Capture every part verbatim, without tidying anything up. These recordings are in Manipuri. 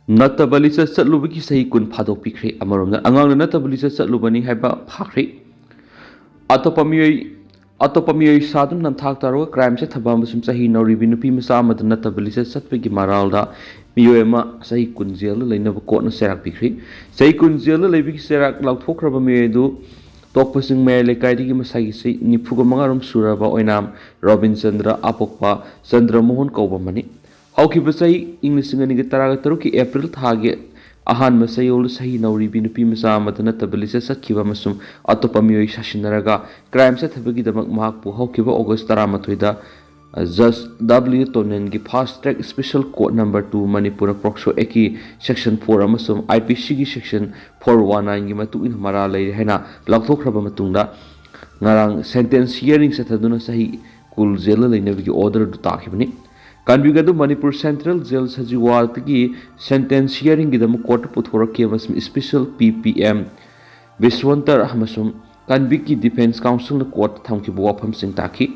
ꯅꯠꯇꯕ ꯂꯤꯆꯠ ꯆꯠꯂꯨꯕꯒꯤ ꯆꯍꯤ ꯀꯨꯟ ꯐꯥꯗꯣꯛꯄꯤꯈ꯭ꯔꯦ꯫ ꯑꯃꯔꯣꯝꯗ ꯑꯉꯥꯡꯅ ꯅꯠꯇꯕ ꯂꯤꯆꯠ ꯆꯠꯂꯨꯕꯅꯤ ꯍꯥꯏꯕ ꯐꯥꯈ꯭ꯔꯦ꯫ ꯑꯇꯣꯞꯄ ꯃꯤꯑꯣꯏ ꯑꯇꯣꯞꯄ ꯃꯤꯑꯣꯏ ꯁꯥꯗꯨꯅ ꯅꯝꯊꯥꯛ ꯇꯧꯔꯒ ꯀ꯭ꯔꯥꯏꯝ ꯆꯠꯊꯕ ꯑꯃꯁꯨꯡ ꯆꯍꯤ ꯅꯧꯔꯤꯕꯤ ꯅꯨꯄꯤ ꯃꯆꯥ ꯑꯃꯗ ꯅꯠꯇꯕ ꯂꯤꯆꯠ ꯆꯠꯄꯒꯤ ꯃꯔꯥꯜꯗ ꯃꯤꯑꯣꯏ ꯑꯃ ꯆꯍꯤ ꯀꯨꯟ ꯖꯦꯜꯗ ꯂꯩꯅꯕ ꯀꯣꯔꯠꯅ ꯆꯩꯔꯥꯛ ꯄꯤꯈ꯭ꯔꯦ꯫ ꯆꯍꯤ ꯀꯨꯟ ꯖꯦꯜꯗ ꯂꯩꯕꯒꯤ ꯆꯩꯔꯥꯛ ꯂꯥꯎꯊꯣꯛꯈ꯭ꯔꯕ ꯃꯤꯑꯣꯏ ꯑꯗꯨ ꯇꯣꯛꯄꯁꯤꯡ ꯃꯌꯥꯏ ꯂꯩꯀꯥꯏꯗꯒꯤ ꯃꯁꯥꯒꯤ ꯆꯍꯤ ꯅꯤꯐꯨꯒ ꯃꯉꯥꯔꯣꯝ ꯁꯨꯔꯕ ꯑꯣꯏꯅꯥꯝ ꯔꯣꯕꯤꯟ ꯆꯟꯗ꯭ꯔ ꯑꯄꯣꯛꯄ ꯆꯟꯗ꯭ꯔ ꯃꯣꯍꯟ ꯀꯧꯕ ꯑꯃꯅꯤ꯫ ꯍꯧꯈꯤꯕ ꯆꯍꯤ ꯏꯪ ꯂꯤꯁꯤꯡ ꯑꯅꯤꯒ ꯇꯔꯥꯒ ꯇꯔꯨꯛꯀꯤ ꯑꯦꯄ꯭ꯔꯤꯜ ꯊꯥꯒꯤ ꯑꯍꯥꯟꯕ ꯆꯌꯣꯜꯗ ꯆꯍꯤ ꯅꯧꯔꯤꯕꯤ ꯅꯨꯄꯤ ꯃꯆꯥ ꯑꯃꯗ ꯅꯠꯇꯕ ꯂꯤꯆꯠ ꯆꯠꯈꯤꯕ ꯑꯃꯁꯨꯡ ꯑꯇꯣꯞꯄ ꯃꯤꯑꯣꯏ ꯁꯥꯁꯤꯟꯅꯔꯒ ꯀ꯭ꯔꯥꯏꯝ ꯆꯠꯊꯕꯒꯤꯗꯃꯛ ꯃꯍꯥꯛꯄꯨ ꯍꯧꯈꯤꯕ ꯑꯣꯒꯁ ꯇꯔꯥꯃꯥꯊꯣꯏꯗ ꯖꯁ ꯗꯕ꯭ꯂꯤꯌꯨ ꯇꯣꯅꯦꯟꯒꯤ fast track special court number two Manipur POCSO ꯑꯦꯛꯀꯤ ꯁꯦꯛꯁꯟ ꯐꯣꯔ ꯑꯃꯁꯨꯡ ꯑꯥꯏ ꯄꯤ ꯁꯤꯒꯤ ꯁꯦꯛꯁꯟ ꯐꯣꯔ ꯋꯥꯟ ꯅꯥꯏꯟꯒꯤ ꯃꯇꯨꯡ ꯏꯟꯅ ꯃꯔꯥꯜ ꯂꯩꯔꯦ ꯍꯥꯏꯅ ꯂꯥꯎꯊꯣꯛꯈ꯭ꯔꯕ ꯃꯇꯨꯡꯗ ꯉꯔꯥꯡ ꯁꯦꯟꯇꯦꯟꯁ ꯍꯤꯌꯔꯤꯡ ꯆꯠꯊꯗꯨꯅ ꯆꯍꯤ ꯀꯨꯟ ꯖꯦꯜꯗ ꯂꯩꯅꯕꯒꯤ ꯑꯣꯔꯗꯔ ꯑꯗꯨ ꯇꯥꯈꯤꯕꯅꯤ꯫ ꯀꯟꯚꯤꯛ ꯑꯗꯨ ꯃꯅꯤꯄꯨꯔ ꯁꯦꯟꯇ꯭ꯔꯦꯜ ꯖꯦꯜ ꯁꯖꯤꯋꯥꯗꯒꯤ ꯁꯦꯟꯇꯦꯟꯁ ꯍꯤꯌꯔꯤꯡꯒꯤꯗꯃꯛ ꯀꯣꯔꯠꯇ ꯄꯨꯊꯣꯔꯛꯈꯤ ꯑꯃꯁꯨꯡ ꯁ꯭ꯄꯦꯁꯦꯜ ꯄꯤ ꯄꯤ ꯑꯦꯝ ꯕꯤꯁꯋꯟꯇꯔ ꯑꯃꯁꯨꯡ ꯀꯟꯚꯤꯛꯀꯤ ꯗꯤꯐꯦꯟꯁ ꯀꯥꯎꯟꯁꯤꯜꯅ ꯀꯣꯔꯠꯇ ꯊꯝꯈꯤꯕ ꯋꯥꯐꯝꯁꯤꯡ ꯇꯥꯈꯤ꯫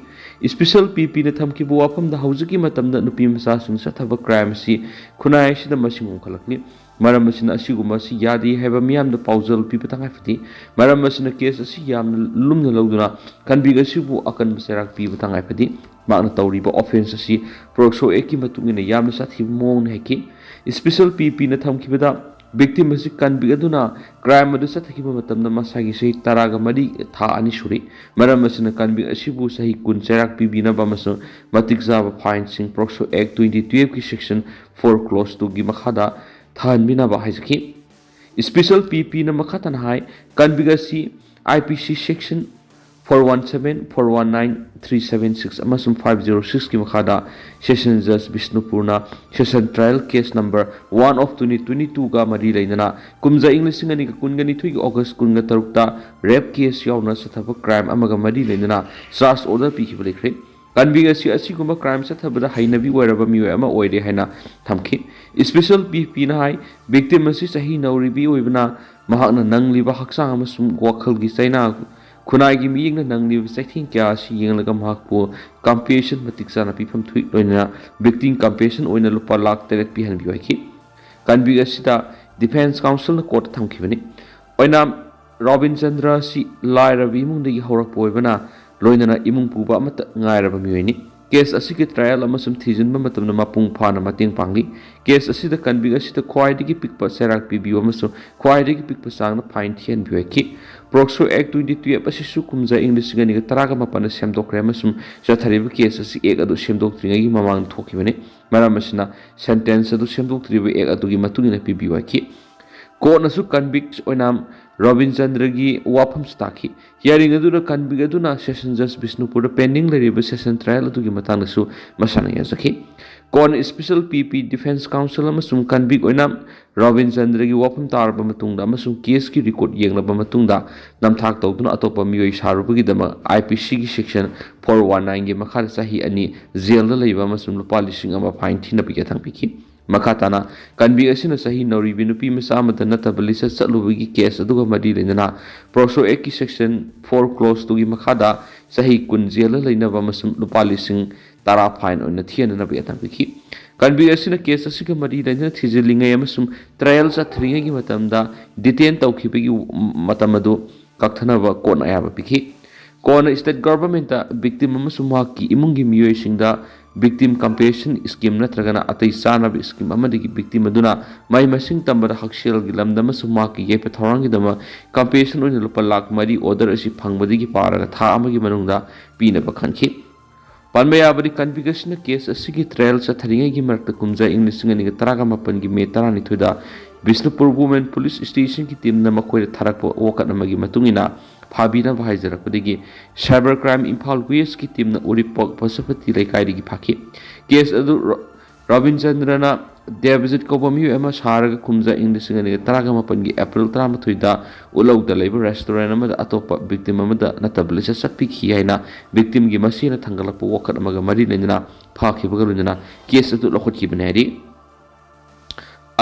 ꯁ꯭ꯄꯦꯁꯦꯜ ꯄꯤ ꯄꯤꯅ ꯊꯝꯈꯤꯕ ꯋꯥꯐꯝꯗ ꯍꯧꯖꯤꯛꯀꯤ ꯃꯇꯝꯗ ꯅꯨꯄꯤ ꯃꯆꯥꯁꯤꯡ ꯆꯠꯊꯕ ꯀ꯭ꯔꯥꯏꯝ ꯑꯁꯤ ꯈꯨꯟꯅꯥꯏ ꯑꯁꯤꯗ ꯃꯁꯤꯡ ꯍꯣꯡꯒꯠꯂꯛꯂꯤ꯫ ꯃꯔꯝ ꯑꯁꯤꯅ ꯑꯁꯤꯒꯨꯝꯕ ꯑꯁꯤ ꯌꯥꯗꯦ ꯍꯥꯏꯕ ꯃꯤꯌꯥꯝꯗ ꯄꯥꯎꯖꯦꯜ ꯄꯤꯕ ꯇꯉꯥꯏ ꯐꯗꯦ꯫ ꯃꯔꯝ ꯑꯁꯤꯅ ꯀꯦꯁ ꯑꯁꯤ ꯌꯥꯝꯅ ꯂꯨꯝꯅ ꯂꯧꯗꯨꯅ ꯀꯟꯚꯤꯛ ꯑꯁꯤꯕꯨ ꯑꯀꯟꯕ ꯆꯩꯔꯥꯛ ꯄꯤꯕ ꯇꯉꯥꯏ ꯐꯗꯦ꯫ ꯃꯍꯥꯛꯅ ꯇꯧꯔꯤꯕ ꯑꯣꯐꯦꯟꯁ ꯑꯁꯤ ꯄꯣꯛꯁꯣ ꯑꯦꯛꯀꯤ ꯃꯇꯨꯡ ꯏꯟꯅ ꯌꯥꯝꯅ ꯁꯥꯊꯤꯕ ꯃꯑꯣꯡꯅꯤ ꯍꯥꯏꯈꯤ꯫ ꯁ꯭ꯄꯦꯁꯦꯜ ꯄꯤ ꯄꯤꯅ ꯊꯝꯈꯤꯕꯗ ꯚꯤꯛꯇꯤꯝ ꯑꯁꯤ ꯀꯟꯚꯤꯛ ꯑꯗꯨꯅ ꯀ꯭ꯔꯥꯏꯝ ꯑꯗꯨ ꯆꯠꯊꯈꯤꯕ ꯃꯇꯝꯗ ꯃꯁꯥꯒꯤ ꯆꯍꯤ ꯇꯔꯥꯒ ꯃꯔꯤ ꯊꯥ ꯑꯅꯤ ꯁꯨꯔꯤ꯫ ꯃꯔꯝ ꯑꯁꯤꯅ ꯀꯟꯚꯤꯛ ꯑꯁꯤꯕꯨ ꯆꯍꯤ ꯀꯨꯟ ꯆꯩꯔꯥꯛ ꯄꯤꯕꯤꯅꯕ ꯑꯃꯁꯨꯡ ꯃꯇꯤꯛ ꯆꯥꯕ ꯐꯥꯏꯟꯁꯤꯡ ꯄꯣꯛꯁꯣ ꯑꯦꯛ ꯇ꯭ꯋꯦꯟꯇꯤ ꯇꯨꯌꯦꯜꯐꯀꯤ ꯁꯦꯛꯁꯟ ꯐꯣꯔ ꯀ꯭ꯂꯣꯁ ꯇꯨꯒꯤ ꯃꯈꯥꯗ ꯊꯥꯍꯟꯕꯤꯅꯕ ꯍꯥꯏꯖꯈꯤ꯫ ꯁ꯭ꯄꯦꯁꯦꯜ ꯄꯤ ꯄꯤꯅ ꯃꯈꯥ ꯇꯥꯅ ꯍꯥꯏ, ꯀꯟꯚꯤꯛ ꯑꯁꯤ I P C section four one seven, four one nine, three seven six ꯑꯃꯁꯨꯡ ꯐꯥꯏꯚ ꯖꯤꯔꯣ ꯁꯤꯛꯁꯀꯤ ꯃꯈꯥꯗ ꯁꯦꯁꯟ ꯖꯖ ꯕꯤꯁꯅꯨꯄꯨꯔꯅ session trial case number one of twenty twenty ꯇꯨꯒ ꯃꯔꯤ ꯂꯩꯅꯅ ꯀꯨꯝꯖꯥ ꯏꯪ ꯂꯤꯁꯤꯡ ꯑꯅꯤꯒ ꯀꯨꯟꯒ ꯅꯤꯊꯣꯏꯒꯤ ꯑꯣꯒꯁ ꯀꯨꯟꯒ ꯇꯔꯨꯛꯇ ꯔꯦꯞ ꯀꯦꯁ ꯌꯥꯎꯅ ꯆꯠꯊꯕ ꯀ꯭ꯔꯥꯏꯝ ꯑꯃꯒ ꯃꯔꯤ ꯂꯩꯅꯅ ꯆꯥꯔꯖ ꯑꯣꯔꯗꯔ ꯄꯤꯈꯤꯕ ꯂꯩꯈ꯭ꯔꯦ꯫ ꯀꯟꯚꯤꯛ ꯑꯁꯤ ꯑꯁꯤꯒꯨꯝꯕ ꯀ꯭ꯔꯥꯏꯝ ꯆꯠꯊꯕꯗ ꯍꯩꯅꯕꯤ ꯑꯣꯏꯔꯕ ꯃꯤꯑꯣꯏ ꯑꯃ ꯑꯣꯏꯔꯦ ꯍꯥꯏꯅ ꯊꯝꯈꯤ꯫ ꯁ꯭ꯄꯦꯁꯦꯜ ꯄꯤ ꯄꯤꯅ ꯍꯥꯏ, ꯚꯤꯛꯇꯤꯝ ꯑꯁꯤ ꯆꯍꯤ ꯅꯧꯔꯤꯕꯤ ꯑꯣꯏꯕꯅ ꯃꯍꯥꯛꯅ ꯅꯪꯂꯤꯕ ꯍꯛꯆꯥꯡ ꯑꯃꯁꯨꯡ ꯋꯥꯈꯜꯒꯤ ꯆꯩꯅꯥ, ꯈꯨꯟꯅꯥꯏꯒꯤ ꯃꯤꯠꯌꯦꯡꯅ ꯅꯪꯂꯤꯕ ꯆꯩꯊꯦꯡ ꯀꯌꯥ ꯑꯁꯤ ꯌꯦꯡꯂꯒ ꯃꯍꯥꯛꯄꯨ ꯀꯝꯄꯦꯟꯁꯦꯁꯟ ꯃꯇꯤꯛ ꯆꯥꯅ ꯄꯤꯐꯝ ꯊꯣꯛꯏ, ꯂꯣꯏꯅꯅ ꯚꯤꯛꯇꯤꯝ ꯀꯝꯄꯦꯟꯁꯦꯁꯟ ꯑꯣꯏꯅ ꯂꯨꯄꯥ ꯂꯥꯈ ꯇꯔꯦꯠ ꯄꯤꯍꯟꯕꯤꯌꯨ ꯍꯥꯏꯈꯤ꯫ ꯀꯟꯕꯤꯛ ꯑꯁꯤꯗ ꯗꯤꯐꯦꯟꯁ ꯀꯥꯎꯟꯁꯤꯜꯅ ꯀꯣꯔꯠꯇ ꯊꯝꯈꯤꯕꯅꯤ꯫ ꯑꯣꯏꯅꯥꯝ ꯔꯣꯕꯤꯟ ꯆꯟꯗ꯭ꯔ ꯑꯁꯤ ꯂꯥꯏꯔꯕ ꯏꯃꯨꯡꯗꯒꯤ ꯍꯧꯔꯛꯄ ꯑꯣꯏꯕꯅ ꯂꯣꯏꯅꯅ ꯏꯃꯨꯡ ꯄꯨꯕ ꯑꯃꯠꯇ ꯉꯥꯏꯔꯕ ꯃꯤꯑꯣꯏꯅꯤ꯫ ꯀꯦꯁ ꯑꯁꯤꯒꯤ ꯇ꯭ꯔꯥꯌꯦꯜ ꯑꯃꯁꯨꯡ ꯊꯤꯖꯤꯟꯕ ꯃꯇꯝꯗ ꯃꯄꯨꯡ ꯐꯥꯅ ꯃꯇꯦꯡ ꯄꯥꯡꯂꯤ꯫ ꯀꯦꯁ ꯑꯁꯤꯗ ꯀꯟꯕꯤꯛ ꯑꯁꯤꯗ ꯈ꯭ꯋꯥꯏꯗꯒꯤ ꯄꯤꯛꯄ ꯆꯩꯔꯥꯛ ꯄꯤꯕꯤꯌꯨ ꯑꯃꯁꯨꯡ ꯈ꯭ꯋꯥꯏꯗꯒꯤ ꯄꯤꯛꯄ ꯆꯥꯡꯅ ꯐꯥꯏꯟ ꯊꯤꯍꯟꯕꯤꯌꯨ ꯍꯥꯏꯈꯤ꯫ ꯄꯣꯛꯁꯣ ꯑꯦꯛ ꯇ꯭ꯋꯦꯟꯇꯤ ꯇꯨꯌꯦꯜꯞ ꯑꯁꯤꯁꯨ ꯀꯨꯝꯖꯥ ꯏꯪ ꯂꯤꯁꯤꯡ ꯑꯅꯤꯒ ꯇꯔꯥꯒ ꯃꯥꯄꯟꯗ ꯁꯦꯝꯗꯣꯛꯈ꯭ꯔꯦ ꯑꯃꯁꯨꯡ ꯆꯠꯊꯔꯤꯕ ꯀꯦꯁ ꯑꯁꯤ ꯑꯦꯛ ꯑꯗꯨ ꯁꯦꯝꯗꯣꯛꯇ꯭ꯔꯤꯉꯩꯒꯤ ꯃꯃꯥꯡꯗ ꯊꯣꯛꯈꯤꯕꯅꯤ꯫ ꯃꯔꯝ ꯑꯁꯤꯅ, ꯁꯦꯟꯇꯦꯟꯁ ꯑꯗꯨ ꯁꯦꯝꯗꯣꯛꯇ꯭ꯔꯤꯕ ꯑꯦꯛ ꯑꯗꯨꯒꯤ ꯃꯇꯨꯡ ꯏꯟꯅ ꯄꯤꯕꯤꯌꯨ ꯍꯥꯏꯈꯤ꯫ ꯀꯣꯔꯠꯅꯁꯨ ꯀꯟꯕꯤꯛ ꯑꯣꯏꯅꯥꯝ ꯔꯣꯕꯤꯟ ꯆꯟꯗ꯭ꯔꯒꯤ ꯋꯥꯐꯝꯁꯨ ꯇꯥꯈꯤ꯫ ꯍꯤꯌꯥꯔꯤꯡ ꯑꯗꯨꯗ ꯀꯟꯕꯤꯛ ꯑꯗꯨꯅ ꯁꯦꯁꯟ ꯖꯖ ꯕꯤꯁꯅꯨꯄꯨꯔꯗ ꯄꯦꯟꯗꯤꯡ ꯂꯩꯔꯤꯕ ꯁꯦꯁꯟ ꯇ꯭ꯔꯥꯌꯦꯜ ꯑꯗꯨꯒꯤ ꯃꯇꯥꯡꯗꯁꯨ ꯃꯁꯥꯅ ꯌꯥꯖꯈꯤ꯫ ꯀꯣꯔꯠꯅ ꯁ꯭ꯄꯦꯁꯦꯜ ꯄꯤ ꯄꯤ ꯗꯤꯐꯦꯟꯁ ꯀꯥꯎꯟꯁꯤꯜ ꯑꯃꯁꯨꯡ ꯀꯟꯕꯤꯛ ꯑꯣꯏꯅꯥꯝ ꯔꯣꯕꯤꯟ ꯆꯟꯗ꯭ꯔꯒꯤ ꯋꯥꯐꯝ ꯇꯥꯔꯕ ꯃꯇꯨꯡꯗ ꯑꯃꯁꯨꯡ ꯀꯦꯁꯀꯤ ꯔꯦꯀꯣꯔꯗ ꯌꯦꯡꯂꯕ ꯃꯇꯨꯡꯗ ꯅꯝꯊꯥꯛ ꯇꯧꯗꯨꯅ ꯑꯇꯣꯞꯄ ꯃꯤꯑꯣꯏ ꯁꯥꯔꯨꯕꯒꯤꯗꯃꯛ ꯑꯥꯏ ꯄꯤ ꯁꯤꯒꯤ ꯁꯦꯛꯁꯟ ꯐꯣꯔ ꯋꯥꯟ ꯅꯥꯏꯟꯒꯤ ꯃꯈꯥꯗ ꯆꯍꯤ ꯑꯅꯤ ꯖꯦꯜꯗ ꯂꯩꯕ ꯑꯃꯁꯨꯡ ꯂꯨꯄꯥ ꯂꯤꯁꯤꯡ ꯑꯃ ꯐꯥꯏꯟ ꯊꯤꯅꯕꯒꯤ ꯌꯥꯊꯪ ꯄꯤꯈꯤ꯫ ꯃꯈꯥ ꯇꯥꯅ ꯀꯟꯕꯤꯛ ꯑꯁꯤꯅ ꯆꯍꯤ ꯅꯧꯔꯤꯕꯤ ꯅꯨꯄꯤ ꯃꯆꯥ ꯑꯃꯗ ꯅꯠꯇꯕ ꯂꯤꯆꯠ ꯆꯠꯂꯨꯕꯒꯤ ꯀꯦꯁ ꯑꯗꯨꯒ ꯃꯔꯤ ꯂꯩꯅꯅ ꯄꯣꯛꯁꯣ ꯑꯦꯛꯀꯤ ꯁꯦꯛꯁꯟ ꯐꯣꯔ ꯀ꯭ꯂꯣꯁ ꯇꯨꯒꯤ ꯃꯈꯥꯗ ꯆꯍꯤ ꯀꯨꯟ ꯖꯦꯜꯗ ꯂꯩꯅꯕ ꯑꯃꯁꯨꯡ ꯂꯨꯄꯥ ꯂꯤꯁꯤꯡ ꯇꯔꯥ ꯐꯥꯏꯟ ꯑꯣꯏꯅ ꯊꯤꯍꯟꯅꯅꯕ ꯌꯥꯊꯪ ꯄꯤꯈꯤ꯫ ꯀꯟꯕꯤꯛ ꯑꯁꯤꯅ ꯀꯦꯁ ꯑꯁꯤꯒ ꯃꯔꯤ ꯂꯩꯅꯅ ꯊꯤꯖꯤꯜꯂꯤꯉꯩ ꯑꯃꯁꯨꯡ ꯇ꯭ꯔꯥꯌꯦꯜ ꯆꯠꯊꯔꯤꯉꯩꯒꯤ ꯃꯇꯝꯗ ꯗꯤꯇꯦꯟ ꯇꯧꯈꯤꯕꯒꯤ ꯃꯇꯝ ꯑꯗꯨ ꯀꯛꯊꯅꯕ ꯀꯣꯔꯠꯅ ꯑꯌꯥꯕ ꯄꯤꯈꯤ꯫ ꯀꯣꯔꯠꯅ ꯁ꯭ꯇꯦꯠ ꯒꯚꯔꯟꯃꯦꯟꯠꯇ ꯚꯤꯛꯇꯤꯝ ꯑꯃꯁꯨꯡ ꯃꯍꯥꯛꯀꯤ ꯏꯃꯨꯡꯒꯤ ꯃꯤꯑꯣꯏꯁꯤꯡꯗ ꯚꯤꯛꯇꯤꯝ ꯀꯝꯄꯦꯟꯁꯦꯁꯟ ꯁ꯭ꯀꯤꯝ ꯅꯠꯇ꯭ꯔꯒꯅ ꯑꯇꯩ ꯆꯥꯅꯕ ꯁ꯭ꯀꯤꯝ ꯑꯃꯗꯒꯤ ꯚꯤꯛꯇꯤꯝ ꯑꯗꯨꯅ ꯃꯍꯩ ꯃꯁꯤꯡ ꯇꯝꯕꯗ ꯍꯛꯁꯦꯜꯒꯤ ꯂꯝꯗ ꯑꯃꯁꯨꯡ ꯃꯍꯥꯛꯀꯤ ꯌꯥꯏꯐ ꯊꯧꯔꯥꯡꯒꯤꯗꯃꯛ ꯀꯝꯄꯦꯟꯁꯦꯁꯟ ꯑꯣꯏꯅ ꯂꯨꯄꯥ ꯂꯥꯈ ꯃꯔꯤ ꯑꯣꯔꯗꯔ ꯑꯁꯤ ꯐꯪꯕꯗꯒꯤ ꯄꯥꯔꯒ ꯊꯥ ꯑꯃꯒꯤ ꯃꯅꯨꯡꯗ ꯄꯤꯅꯕ ꯈꯟꯈꯤ꯫ ꯄꯟꯕ ꯌꯥꯕꯗꯤ, ꯀꯟꯕꯤꯛ ꯑꯁꯤꯅ ꯀꯦꯁ ꯑꯁꯤꯒꯤ ꯇ꯭ꯔꯥꯌꯦꯜ ꯆꯠꯊꯔꯤꯉꯩꯒꯤ ꯃꯔꯛꯇ ꯀꯨꯝꯖꯥ ꯏꯪ ꯂꯤꯁꯤꯡ ꯑꯅꯤꯒ ꯇꯔꯥꯒ ꯃꯥꯄꯟꯒꯤ ꯃꯦ ꯇꯔꯥꯅꯤꯊꯣꯏꯗ ꯕꯤꯁꯅꯨꯄꯨꯔ ꯋꯨꯃꯦꯟ ꯄꯨꯂꯤꯁ ꯁ꯭ꯇꯦꯁꯟꯒꯤ ꯇꯤꯝꯅ ꯃꯈꯣꯏꯗ ꯊꯥꯔꯛꯄ ꯋꯥꯀꯠ ꯑꯃꯒꯤ ꯃꯇꯨꯡ ꯏꯟꯅ ꯐꯥꯕꯤꯅꯕ ꯍꯥꯏꯖꯔꯛꯄꯗꯒꯤ ꯁꯥꯏꯕꯔ ꯀ꯭ꯔꯥꯏꯝ ꯏꯝꯐꯥꯜ ꯋꯦꯁꯀꯤ ꯇꯤꯝꯅ ꯎꯔꯤꯄꯣꯛ ꯄꯁꯨꯄꯇꯤ ꯂꯩꯀꯥꯏꯗꯒꯤ ꯐꯥꯈꯤ꯫ ꯀꯦꯁ ꯑꯗꯨ ꯔꯣ-, ꯔꯣꯕꯤꯟ ꯆꯟꯗ꯭ꯔꯅ ꯗꯦꯕꯖꯤꯠ ꯀꯧꯕ ꯃꯤꯑꯣꯏ ꯑꯃ ꯁꯥꯔꯒ ꯀꯨꯝꯖꯥ ꯏꯪ ꯂꯤꯁꯤꯡ ꯑꯅꯤꯒ ꯇꯔꯥꯒ ꯃꯥꯄꯟꯒꯤ ꯑꯦꯄ꯭ꯔꯤꯜ ꯇꯔꯥꯃꯥꯊꯣꯏꯗ ꯎꯠꯂꯧꯗ ꯂꯩꯕ ꯔꯦꯁꯇꯨꯔꯦꯟ ꯑꯃꯗ ꯑꯇꯣꯞꯄ ꯚꯤꯛꯇꯤꯝ ꯑꯃꯗ ꯅꯠꯇꯕ ꯂꯤꯆꯠ ꯆꯠꯄꯤꯈꯤ ꯍꯥꯏꯅ ꯚꯤꯛꯇꯤꯝꯒꯤ ꯃꯁꯦꯟꯅ ꯊꯥꯡꯒꯠꯂꯛꯄ ꯋꯥꯀꯠ ꯑꯃꯒ ꯃꯔꯤ ꯂꯩꯅꯅ ꯐꯥꯈꯤꯕꯒ ꯂꯣꯏꯅꯅ ꯀꯦꯁ ꯑꯗꯨ ꯂꯧꯈꯠꯈꯤꯕꯅꯤ ꯍꯥꯏꯔꯤ꯫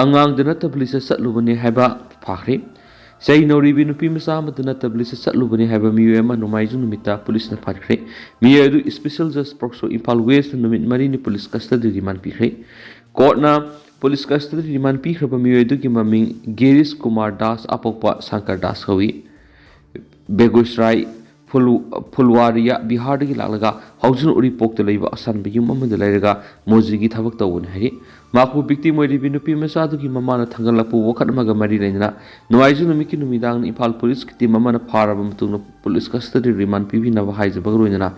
ꯑꯉꯥꯡꯗ ꯅꯠꯇꯕ ꯂꯤꯆꯠ ꯆꯠꯂꯨꯕꯅꯤ ꯍꯥꯏꯕ ꯐꯥꯈ꯭ꯔꯦ꯫ ꯆꯍꯤ ꯅꯧꯔꯤꯕꯤ ꯅꯨꯄꯤ ꯃꯆꯥ ꯑꯃꯗ ꯅꯠꯇꯕ ꯂꯤꯆꯠ ꯆꯠꯂꯨꯕꯅꯤ ꯍꯥꯏꯕ ꯃꯤꯑꯣꯏ ꯑꯃ ꯅꯣꯡꯃꯥꯏꯖꯤꯡ ꯅꯨꯃꯤꯠꯇ ꯄꯨꯂꯤꯁꯅ ꯐꯥꯈ꯭ꯔꯦ꯫ ꯃꯤꯑꯣꯏ ꯑꯗꯨ ꯁ꯭ꯄꯦꯁꯦꯜ ꯖꯖ ꯄꯣꯛꯁꯣ ꯏꯝꯐꯥꯜ ꯋꯦꯁꯇ ꯅꯨꯃꯤꯠ ꯃꯔꯤꯅꯤ ꯄꯨꯂꯤꯁ ꯀꯁꯇꯗꯤ ꯔꯤꯃꯥꯟ ꯄꯤꯈ꯭ꯔꯦ꯫ ꯀꯣꯔꯠꯅ ꯄꯨꯂꯤꯁ ꯀꯁꯇꯗꯤ ꯔꯤꯃꯥꯟ ꯄꯤꯈ꯭ꯔꯕ ꯃꯤꯑꯣꯏ ꯑꯗꯨꯒꯤ ꯃꯃꯤꯡ ꯒꯤꯔꯤꯁ ꯀꯨꯃꯥꯔ ꯗꯥꯁ, ꯑꯄꯣꯛꯄ ꯁꯪꯀꯔ ꯗꯥꯁ ꯀꯧꯏ꯫ ꯕꯦꯒꯨꯁꯔꯥꯏ ꯐꯨꯂꯨ-, ꯐꯨꯜꯋꯥꯔꯤꯌꯥ ꯕꯤꯍꯥꯔꯗꯒꯤ ꯂꯥꯛꯂꯒ ꯍꯧꯖꯤꯛꯅ ꯎꯔꯤꯄꯣꯛꯇ ꯂꯩꯕ ꯑꯁꯥꯟꯕ ꯌꯨꯝ ꯑꯃꯗ ꯂꯩꯔꯒ ꯃꯣꯖꯤꯒꯤ ꯊꯕꯛ ꯇꯧꯕꯅꯤ ꯍꯥꯏꯔꯤ꯫ ꯃꯍꯥꯛꯄꯨ ꯚꯤꯛꯇꯤꯝ ꯑꯣꯏꯔꯤꯕꯤ ꯅꯨꯄꯤ ꯃꯆꯥ ꯑꯗꯨꯒꯤ ꯃꯃꯥꯅ ꯊꯥꯡꯒꯠꯂꯛꯄ ꯋꯥꯀꯠ ꯑꯃꯒ ꯃꯔꯤ ꯂꯩꯅꯅ ꯅꯣꯡꯃꯥꯏꯖꯤꯡ ꯅꯨꯃꯤꯠꯀꯤ ꯅꯨꯃꯤꯗꯥꯡꯗ ꯏꯝꯐꯥꯜ ꯄꯨꯂꯤꯁꯀꯤ ꯇꯤꯝ ꯑꯃꯅ ꯐꯥꯔꯕ ꯃꯇꯨꯡꯗ ꯄꯨꯂꯤꯁ ꯀꯁꯇꯗꯤ ꯔꯤꯃꯥꯟ ꯄꯤꯕꯤꯅꯕ ꯍꯥꯏꯖꯕꯒ ꯂꯣꯏꯅꯅ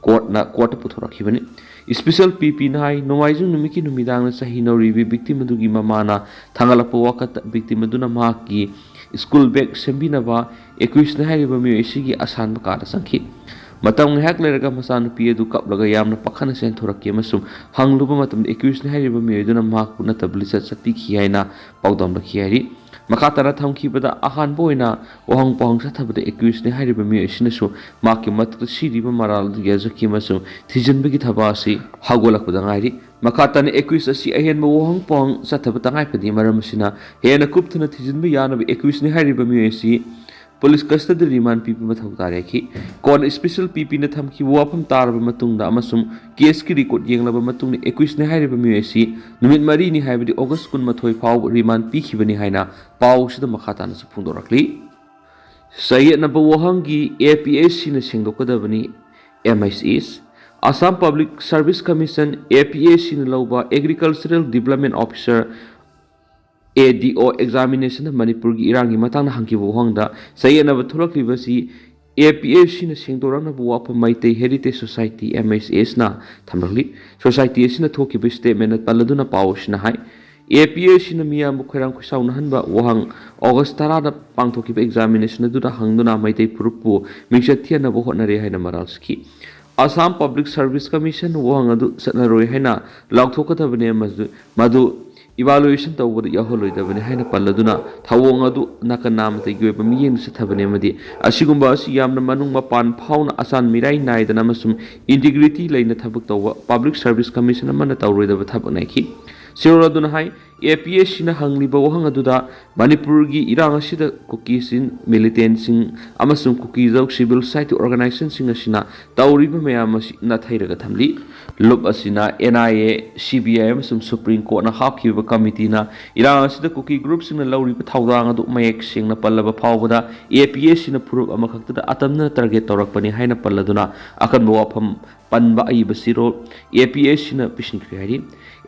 ꯀꯣꯔꯠꯅ, ꯀꯣꯔꯠꯇ ꯄꯨꯊꯣꯔꯛꯈꯤꯕꯅꯤ꯫ ꯏꯁꯄꯤꯁꯦꯜ ꯄꯤ ꯄꯤꯅ ꯍꯥꯏ, ꯅꯣꯡꯃꯥꯏꯖꯤꯡ ꯅꯨꯃꯤꯠꯀꯤ ꯅꯨꯃꯤꯗꯥꯡꯗ ꯆꯍꯤ ꯅꯧꯔꯤꯕꯤ ꯚꯤꯛꯇꯤꯝ ꯑꯗꯨꯒꯤ ꯃꯃꯥꯅ ꯊꯥꯡꯒꯠꯂꯛꯄ ꯋꯥꯀꯠꯇ ꯚꯤꯛꯇꯤꯝ ꯑꯗꯨꯅ ꯃꯍꯥꯛꯀꯤ ꯁ꯭ꯀꯨꯜ ꯕꯦꯒ ꯁꯦꯝꯕꯤꯅꯕ ꯑꯦꯀ꯭ꯌꯨꯁꯅ ꯍꯥꯏꯔꯤꯕ ꯃꯤꯑꯣꯏ ꯑꯁꯤꯒꯤ ꯑꯁꯥꯟꯕ ꯀꯥꯗ ꯆꯪꯈꯤ꯫ ꯃꯇꯝ ꯉꯥꯏꯍꯥꯛ ꯂꯩꯔꯒ ꯃꯆꯥꯅꯨꯄꯤ ꯑꯗꯨ ꯀꯞꯂꯒ ꯌꯥꯝꯅ ꯄꯥꯈꯠꯅ ꯆꯦꯟꯊꯣꯔꯛꯈꯤ ꯑꯃꯁꯨꯡ ꯍꯪꯂꯨꯕ ꯃꯇꯝꯗ ꯑꯦꯀ꯭ꯌꯨꯁꯅ ꯍꯥꯏꯔꯤꯕ ꯃꯤꯑꯣꯏ ꯑꯗꯨꯅ ꯃꯍꯥꯛꯄꯨ ꯅꯠꯇꯕ ꯂꯤꯆꯠ ꯆꯠꯄꯤꯈꯤ ꯍꯥꯏꯅ ꯄꯥꯎꯗꯝꯂꯛꯈꯤ ꯍꯥꯏꯔꯤ꯫ ꯃꯈꯥ ꯇꯥꯅ ꯊꯝꯈꯤꯕꯗ ꯑꯍꯥꯟꯕ ꯑꯣꯏꯅ ꯋꯥꯍꯪ ꯄꯥꯎꯍꯪ ꯆꯠꯊꯕꯗ ꯑꯦꯀ꯭ꯌꯨꯁꯅꯤ ꯍꯥꯏꯔꯤꯕ ꯃꯤꯑꯣꯏ ꯑꯁꯤꯅꯁꯨ ꯃꯍꯥꯛꯀꯤ ꯃꯊꯛꯇ ꯁꯤꯔꯤꯕ ꯃꯔꯥꯜ ꯑꯗꯨ ꯌꯥꯖꯈꯤ ꯑꯃꯁꯨꯡ ꯊꯤꯖꯤꯟꯕꯒꯤ ꯊꯕꯛ ꯑꯁꯤ ꯍꯧꯒꯠꯂꯛꯄꯗ ꯉꯥꯏꯔꯤ꯫ ꯃꯈꯥ ꯇꯥꯅ ꯑꯦꯀ꯭ꯌꯨꯁ ꯑꯁꯤ ꯑꯍꯦꯟꯕ ꯋꯥꯍꯪ ꯄꯥꯎꯍꯪ ꯆꯠꯊꯕ ꯇꯉꯥꯏ ꯐꯗꯦ꯫ ꯃꯔꯝ ꯑꯁꯤꯅ ꯍꯦꯟꯅ ꯀꯨꯞꯊꯅ ꯊꯤꯖꯤꯟꯕ ꯌꯥꯅꯕ ꯑꯦꯀ꯭ꯌꯨꯁꯅꯤ ꯍꯥꯏꯔꯤꯕ ꯃꯤꯑꯣꯏ ꯑꯁꯤ ꯄꯨꯂꯤꯁ ꯀꯁꯇꯗꯤ ꯔꯤꯃꯥꯟ ꯄꯤꯕ ꯃꯊꯧ ꯇꯥꯔꯦ ꯍꯥꯏꯈꯤ꯫ ꯀꯣꯟꯅ ꯏꯁꯄꯤꯁꯦꯜ ꯄꯤ ꯄꯤꯅ ꯊꯝꯈꯤꯕ ꯋꯥꯐꯝ ꯇꯥꯔꯕ ꯃꯇꯨꯡꯗ ꯑꯃꯁꯨꯡ ꯀꯦꯁꯀꯤ ꯔꯦꯀꯣꯔꯗ ꯌꯦꯡꯂꯕ ꯃꯇꯨꯡꯗ ꯑꯦꯀ꯭ꯌꯨꯁꯅꯤ ꯍꯥꯏꯔꯤꯕ ꯃꯤꯑꯣꯏ ꯑꯁꯤ ꯅꯨꯃꯤꯠ ꯃꯔꯤꯅꯤ, ꯍꯥꯏꯕꯗꯤ ꯑꯣꯒꯁ ꯀꯨꯟꯃꯥꯊꯣꯏ ꯐꯥꯎꯕ ꯔꯤꯃꯥꯟ ꯄꯤꯈꯤꯕꯅꯤ ꯍꯥꯏꯅ ꯄꯥꯎ ꯑꯁꯤꯗ ꯃꯈꯥ ꯇꯥꯅꯁꯨ ꯐꯣꯡꯗꯣꯔꯛꯂꯤ꯫ ꯆꯌꯦꯠꯅꯕ ꯋꯥꯍꯪꯒꯤ ꯑꯦ ꯄꯤ ꯑꯦꯁ ꯁꯤꯅ ꯁꯦꯡꯗꯣꯛꯀꯗꯕꯅꯤ꯫ ꯑꯦꯝ ꯑꯩꯆ ꯑꯦꯁ, ꯑꯁꯥꯝ ꯄꯕ꯭ꯂꯤꯛ ꯁꯔꯚꯤꯁ ꯀꯃꯤꯁꯟ, ꯑꯦ ꯄꯤ ꯑꯦꯁ ꯁꯤꯅ ꯂꯧꯕ ꯑꯦꯒ꯭ꯔꯤꯀꯜꯆꯔꯦꯜ ꯗꯤꯕ꯭ꯂꯞꯃꯦꯟ ꯑꯣꯐꯤꯁꯔ, ꯑꯦ ꯗꯤ ꯑꯣ, ꯑꯦꯛꯖꯥꯃꯤꯅꯦꯁꯟꯗ ꯃꯅꯤꯄꯨꯔꯒꯤ ꯏꯔꯥꯡꯒꯤ ꯃꯇꯥꯡꯗ ꯍꯪꯈꯤꯕ ꯋꯥꯍꯪꯗ ꯆꯌꯦꯠꯅꯕ ꯊꯣꯛꯂꯛꯂꯤꯕꯁꯤ ꯑꯦ ꯄꯤ ꯑꯦꯁ ꯁꯤꯅ ꯁꯦꯡꯗꯣꯔꯛꯅꯕ ꯋꯥꯐꯝ Meitei heritage society, M H ꯑꯦꯁꯅ ꯊꯝꯂꯛꯂꯤ꯫ ꯁꯣꯁꯥꯏꯇꯤ ꯑꯁꯤꯅ ꯊꯣꯛꯈꯤꯕ ꯁ꯭ꯇꯦꯠꯃꯦꯟ ꯄꯜꯂꯗꯨꯅ ꯄꯥꯎ ꯑꯁꯤꯅ ꯍꯥꯏ, ꯑꯦ ꯄꯤ ꯑꯦꯁ ꯁꯤꯅ ꯃꯤꯌꯥꯝꯕꯨ ꯈꯣꯏꯔꯥꯡ ꯈꯣꯏꯁꯥꯎꯅꯍꯟꯕ ꯋꯥꯍꯪ꯫ ꯑꯣꯒꯁ ꯇꯔꯥꯗ ꯄꯥꯡꯊꯣꯛꯈꯤꯕ ꯑꯦꯛꯖꯥꯃꯤꯅꯦꯁꯟ ꯑꯗꯨꯗ ꯍꯪꯗꯨꯅ ꯃꯩꯇꯩ ꯐꯨꯔꯨꯞꯄꯨ ꯃꯤꯡꯆꯠ ꯊꯤꯍꯟꯅꯕ ꯍꯣꯠꯅꯔꯦ ꯍꯥꯏꯅ ꯃꯔꯥꯜ ꯁꯤꯈꯤ꯫ ꯑꯁꯥꯝ ꯄꯕ꯭ꯂꯤꯛ ꯁꯔꯚꯤꯁ ꯀꯃꯤꯁꯟ ꯋꯥꯍꯪ ꯑꯗꯨ ꯆꯠꯅꯔꯣꯏ ꯍꯥꯏꯅ ꯂꯥꯎꯊꯣꯛꯀꯗꯕꯅꯤ ꯑꯃꯁꯨ ꯃꯗꯨ ꯏꯚꯥꯂꯨꯑꯦꯁꯟ ꯇꯧꯕꯗ ꯌꯥꯎꯍꯜꯂꯣꯏꯗꯕꯅꯤ ꯍꯥꯏꯅ ꯄꯜꯂꯗꯨꯅ ꯊꯧꯑꯣꯡ ꯑꯗꯨ ꯅꯥꯀꯟ ꯅꯥꯃꯇꯒꯤ ꯑꯣꯏꯕ ꯃꯤꯠꯌꯦꯡꯗ ꯆꯠꯊꯕꯅꯤ ꯑꯃꯗꯤ ꯑꯁꯤꯒꯨꯝꯕ ꯑꯁꯤ ꯌꯥꯝꯅ ꯃꯅꯨꯡ ꯃꯄꯥꯟ ꯐꯥꯎꯅ ꯑꯆꯥꯟ ꯃꯤꯔꯥꯏ ꯅꯥꯏꯗꯅ ꯑꯃꯁꯨꯡ ꯏꯟꯇꯤꯒ꯭ꯔꯤꯇꯤ ꯂꯩꯅ ꯊꯕꯛ ꯇꯧꯕ ꯄꯕ꯭ꯂꯤꯛ ꯁꯔꯚꯤꯁ ꯀꯃꯤꯁꯟ ꯑꯃꯅ ꯇꯧꯔꯣꯏꯗꯕ ꯊꯕꯛꯅꯤ ꯍꯥꯏꯈꯤ꯫ ꯆꯦꯔꯣꯜ ꯑꯗꯨꯅ ꯍꯥꯏ, ꯑꯦ ꯄꯤ ꯑꯦꯁ ꯁꯤꯅ ꯍꯪꯂꯤꯕ ꯋꯥꯍꯪ ꯑꯗꯨꯗ ꯃꯅꯤꯄꯨꯔꯒꯤ ꯏꯔꯥꯡ ꯑꯁꯤꯗ ꯀꯨꯀꯤꯁꯤꯡ, ꯃꯤꯂꯤꯇꯦꯟꯁꯤꯡ ꯑꯃꯁꯨꯡ ꯀꯨꯀꯤꯖꯧ ꯁꯤꯚꯤꯜ ꯁꯣꯁꯥꯏꯇꯤ ꯑꯣꯔꯒꯅꯥꯏꯖꯦꯁꯟꯁꯤꯡ ꯑꯁꯤꯅ ꯇꯧꯔꯤꯕ ꯃꯌꯥꯝ ꯑꯁꯤ ꯅꯥꯊꯩꯔꯒ ꯊꯝꯂꯤ꯫ ꯂꯨꯞ ꯑꯁꯤꯅ and I A, C B ꯑꯥꯏ ꯑꯃꯁꯨꯡ ꯁꯨꯄ꯭ꯔꯤꯝ ꯀꯣꯔꯠꯅ ꯍꯥꯞꯈꯤꯕ ꯀꯃꯤꯇꯤꯅ ꯏꯔꯥꯡ ꯑꯁꯤꯗ ꯀꯨꯀꯤ ꯒ꯭ꯔꯨꯞꯁꯤꯡꯅ ꯂꯧꯔꯤꯕ ꯊꯧꯗꯥꯡ ꯑꯗꯨ ꯃꯌꯦꯛ ꯁꯦꯡꯅ ꯄꯜꯂꯕ ꯐꯥꯎꯕꯗ ꯑꯦ ꯄꯤ ꯑꯦꯁ ꯁꯤꯅ ꯐꯨꯔꯨꯞ ꯑꯃꯈꯛꯇꯗ ꯑꯇꯝꯅꯅ ꯇꯥꯔꯒꯦꯠ ꯇꯧꯔꯛꯄꯅꯤ ꯍꯥꯏꯅ ꯄꯜꯂꯗꯨꯅ ꯑꯀꯟꯕ ꯋꯥꯐꯝ ꯄꯟꯕ ꯑꯏꯕ ꯆꯦꯔꯣꯜ ꯑꯦ ꯄꯤ ꯑꯦꯁ ꯁꯤꯅ ꯄꯤꯁꯤꯟꯈ꯭ꯔꯦ ꯍꯥꯏꯔꯤ꯫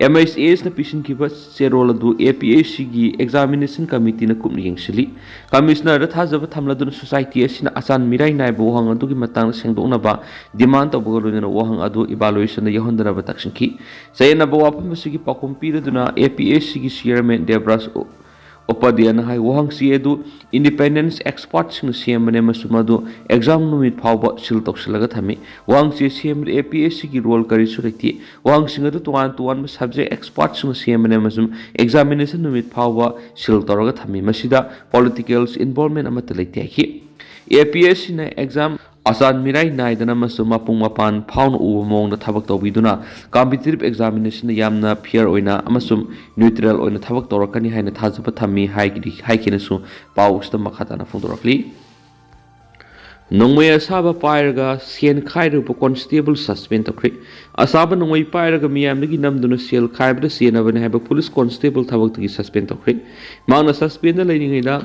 ꯑꯦꯝ ꯑꯩꯆ ꯑꯦ ꯑꯦꯁꯅ ꯄꯤꯁꯤꯟꯈꯤꯕ ꯆꯦꯔꯣꯜ ꯑꯗꯨ ꯑꯦ ꯄꯤ ꯑꯦꯁ ꯁꯤꯒꯤ ꯑꯦꯛꯖꯥꯃꯤꯅꯦꯁꯟ ꯀꯃꯤꯇꯤꯅ ꯀꯨꯞꯅ ꯌꯦꯡꯁꯤꯜꯂꯤ꯫ ꯀꯃꯤꯁꯅꯔꯗ ꯊꯥꯖꯕ ꯊꯝꯂꯗꯨꯅ ꯁꯣꯁꯥꯏꯇꯤ ꯑꯁꯤꯅ ꯑꯆꯥꯟ ꯃꯤꯔꯥꯏ ꯅꯥꯏꯕ ꯋꯥꯍꯪ ꯑꯗꯨꯒꯤ ꯃꯇꯥꯡꯗ ꯁꯦꯡꯗꯣꯛꯅꯕ ꯗꯤꯃꯥꯟ ꯇꯧꯕꯒ ꯂꯣꯏꯅꯅ ꯋꯥꯍꯪ ꯑꯗꯨ ꯏꯚꯥꯂꯨꯌꯦꯁꯟꯗ ꯌꯥꯎꯍꯟꯗꯅꯕ ꯇꯛꯁꯤꯟꯈꯤ꯫ ꯆꯌꯦꯠꯅꯕ ꯋꯥꯐꯝ ꯑꯁꯤꯒꯤ ꯄꯥꯎꯈꯨꯝ ꯄꯤꯔꯗꯨꯅ ꯑꯦ ꯄꯤ ꯑꯦꯁ ꯁꯤꯒꯤ ꯆꯤꯌꯔꯃꯦꯟ ꯗꯦꯕ꯭ꯔꯥꯖ ꯎ-, ꯎꯄꯥꯙ꯭ꯌꯥꯌꯅ ꯍꯥꯏ, ꯋꯥꯍꯪ ꯆꯦ ꯑꯗꯨ ꯏꯟꯗꯤꯄꯦꯟꯗꯦꯟꯁ ꯑꯦꯛꯁꯄꯥꯔꯠꯁꯤꯡꯅ ꯁꯦꯝꯕꯅꯦ ꯑꯃꯁꯨꯡ ꯃꯗꯨ ꯑꯦꯛꯖꯥꯝ ꯅꯨꯃꯤꯠ ꯐꯥꯎꯕ ꯁꯤꯜ ꯇꯧꯁꯤꯜꯂꯒ ꯊꯝꯃꯤ꯫ ꯋꯥꯍꯪ ꯆꯦ ꯁꯦꯝꯕꯗ ꯑꯦ ꯄꯤ ꯑꯦꯁ ꯁꯤꯒꯤ ꯔꯣꯜ ꯀꯔꯤꯁꯨ ꯂꯩꯇꯦ꯫ ꯋꯥꯍꯪꯁꯤꯡ ꯑꯗꯨ ꯇꯣꯉꯥꯟ ꯇꯣꯉꯥꯟꯕ ꯁꯕꯖꯦꯛ ꯑꯦꯛꯁꯄꯥꯔꯠꯁꯤꯡꯅ ꯁꯦꯝꯕꯅꯦ ꯑꯃꯁꯨꯡ ꯑꯦꯛꯖꯥꯃꯤꯅꯦꯁꯟ ꯅꯨꯃꯤꯠ ꯐꯥꯎꯕ ꯁꯤꯜ ꯇꯧꯔꯒ ꯊꯝꯃꯤ꯫ ꯃꯁꯤꯗ ꯄꯣꯂꯤꯇꯤꯀꯦꯜꯁ ꯏꯟꯚꯣꯜꯚꯃꯦꯟ ꯑꯃꯠꯇ ꯂꯩꯇꯦ ꯍꯥꯏꯈꯤ꯫ ꯑꯦ ꯄꯤ ꯑꯦꯁ ꯁꯤꯅ ꯑꯦꯛꯖꯥꯝ ꯑꯆꯥꯟ ꯃꯤꯔꯥꯏ ꯅꯥꯏꯗꯅ ꯑꯃꯁꯨꯡ ꯃꯄꯨꯡ ꯃꯄꯥꯟ ꯐꯥꯎꯅ ꯎꯕ ꯃꯑꯣꯡꯗ ꯊꯕꯛ ꯇꯧꯕꯤꯗꯨꯅ ꯀꯝꯄꯤꯇꯤꯇꯤꯚ ꯑꯦꯛꯖꯥꯃꯤꯅꯦꯁꯟꯗ ꯌꯥꯝꯅ ꯐꯤꯌꯔ ꯑꯣꯏꯅ ꯑꯃꯁꯨꯡ ꯅ꯭ꯌꯨꯇ꯭ꯔꯦꯜ ꯑꯣꯏꯅ ꯊꯕꯛ ꯇꯧꯔꯛꯀꯅꯤ ꯍꯥꯏꯅ ꯊꯥꯖꯕ ꯊꯝꯃꯤ ꯍꯥꯏꯈꯤꯗꯤ-, ꯍꯥꯏꯈꯤꯅꯁꯨ ꯄꯥꯎ ꯑꯁꯤꯗ ꯃꯈꯥ ꯇꯥꯅ ꯐꯣꯡꯗꯣꯔꯛꯂꯤ꯫ ꯅꯣꯡꯃꯩ ꯑꯁꯥꯕ ꯄꯥꯏꯔꯒ ꯁꯦꯟ ꯈꯥꯏꯔꯨꯕ ꯀꯣꯟꯁꯇꯦꯕꯜ ꯁꯁꯄꯦꯟ ꯇꯧꯈ꯭ꯔꯦ꯫ ꯑꯁꯥꯕ ꯅꯣꯡꯃꯩ ꯄꯥꯏꯔꯒ ꯃꯤꯌꯥꯝꯗꯒꯤ ꯅꯝꯗꯨꯅ ꯁꯦꯜ ꯈꯥꯏꯕꯗ ꯆꯦꯟꯅꯕꯅꯤ ꯍꯥꯏꯕ ꯄꯨꯂꯤꯁ ꯀꯣꯟꯁꯇꯦꯕꯜ ꯊꯕꯛꯇꯒꯤ ꯁꯁꯄꯦꯟ ꯇꯧꯈ꯭ꯔꯦ꯫ ꯃꯍꯥꯛꯅ ꯁꯁꯄꯦꯟꯗ ꯂꯩꯔꯤꯉꯩꯗ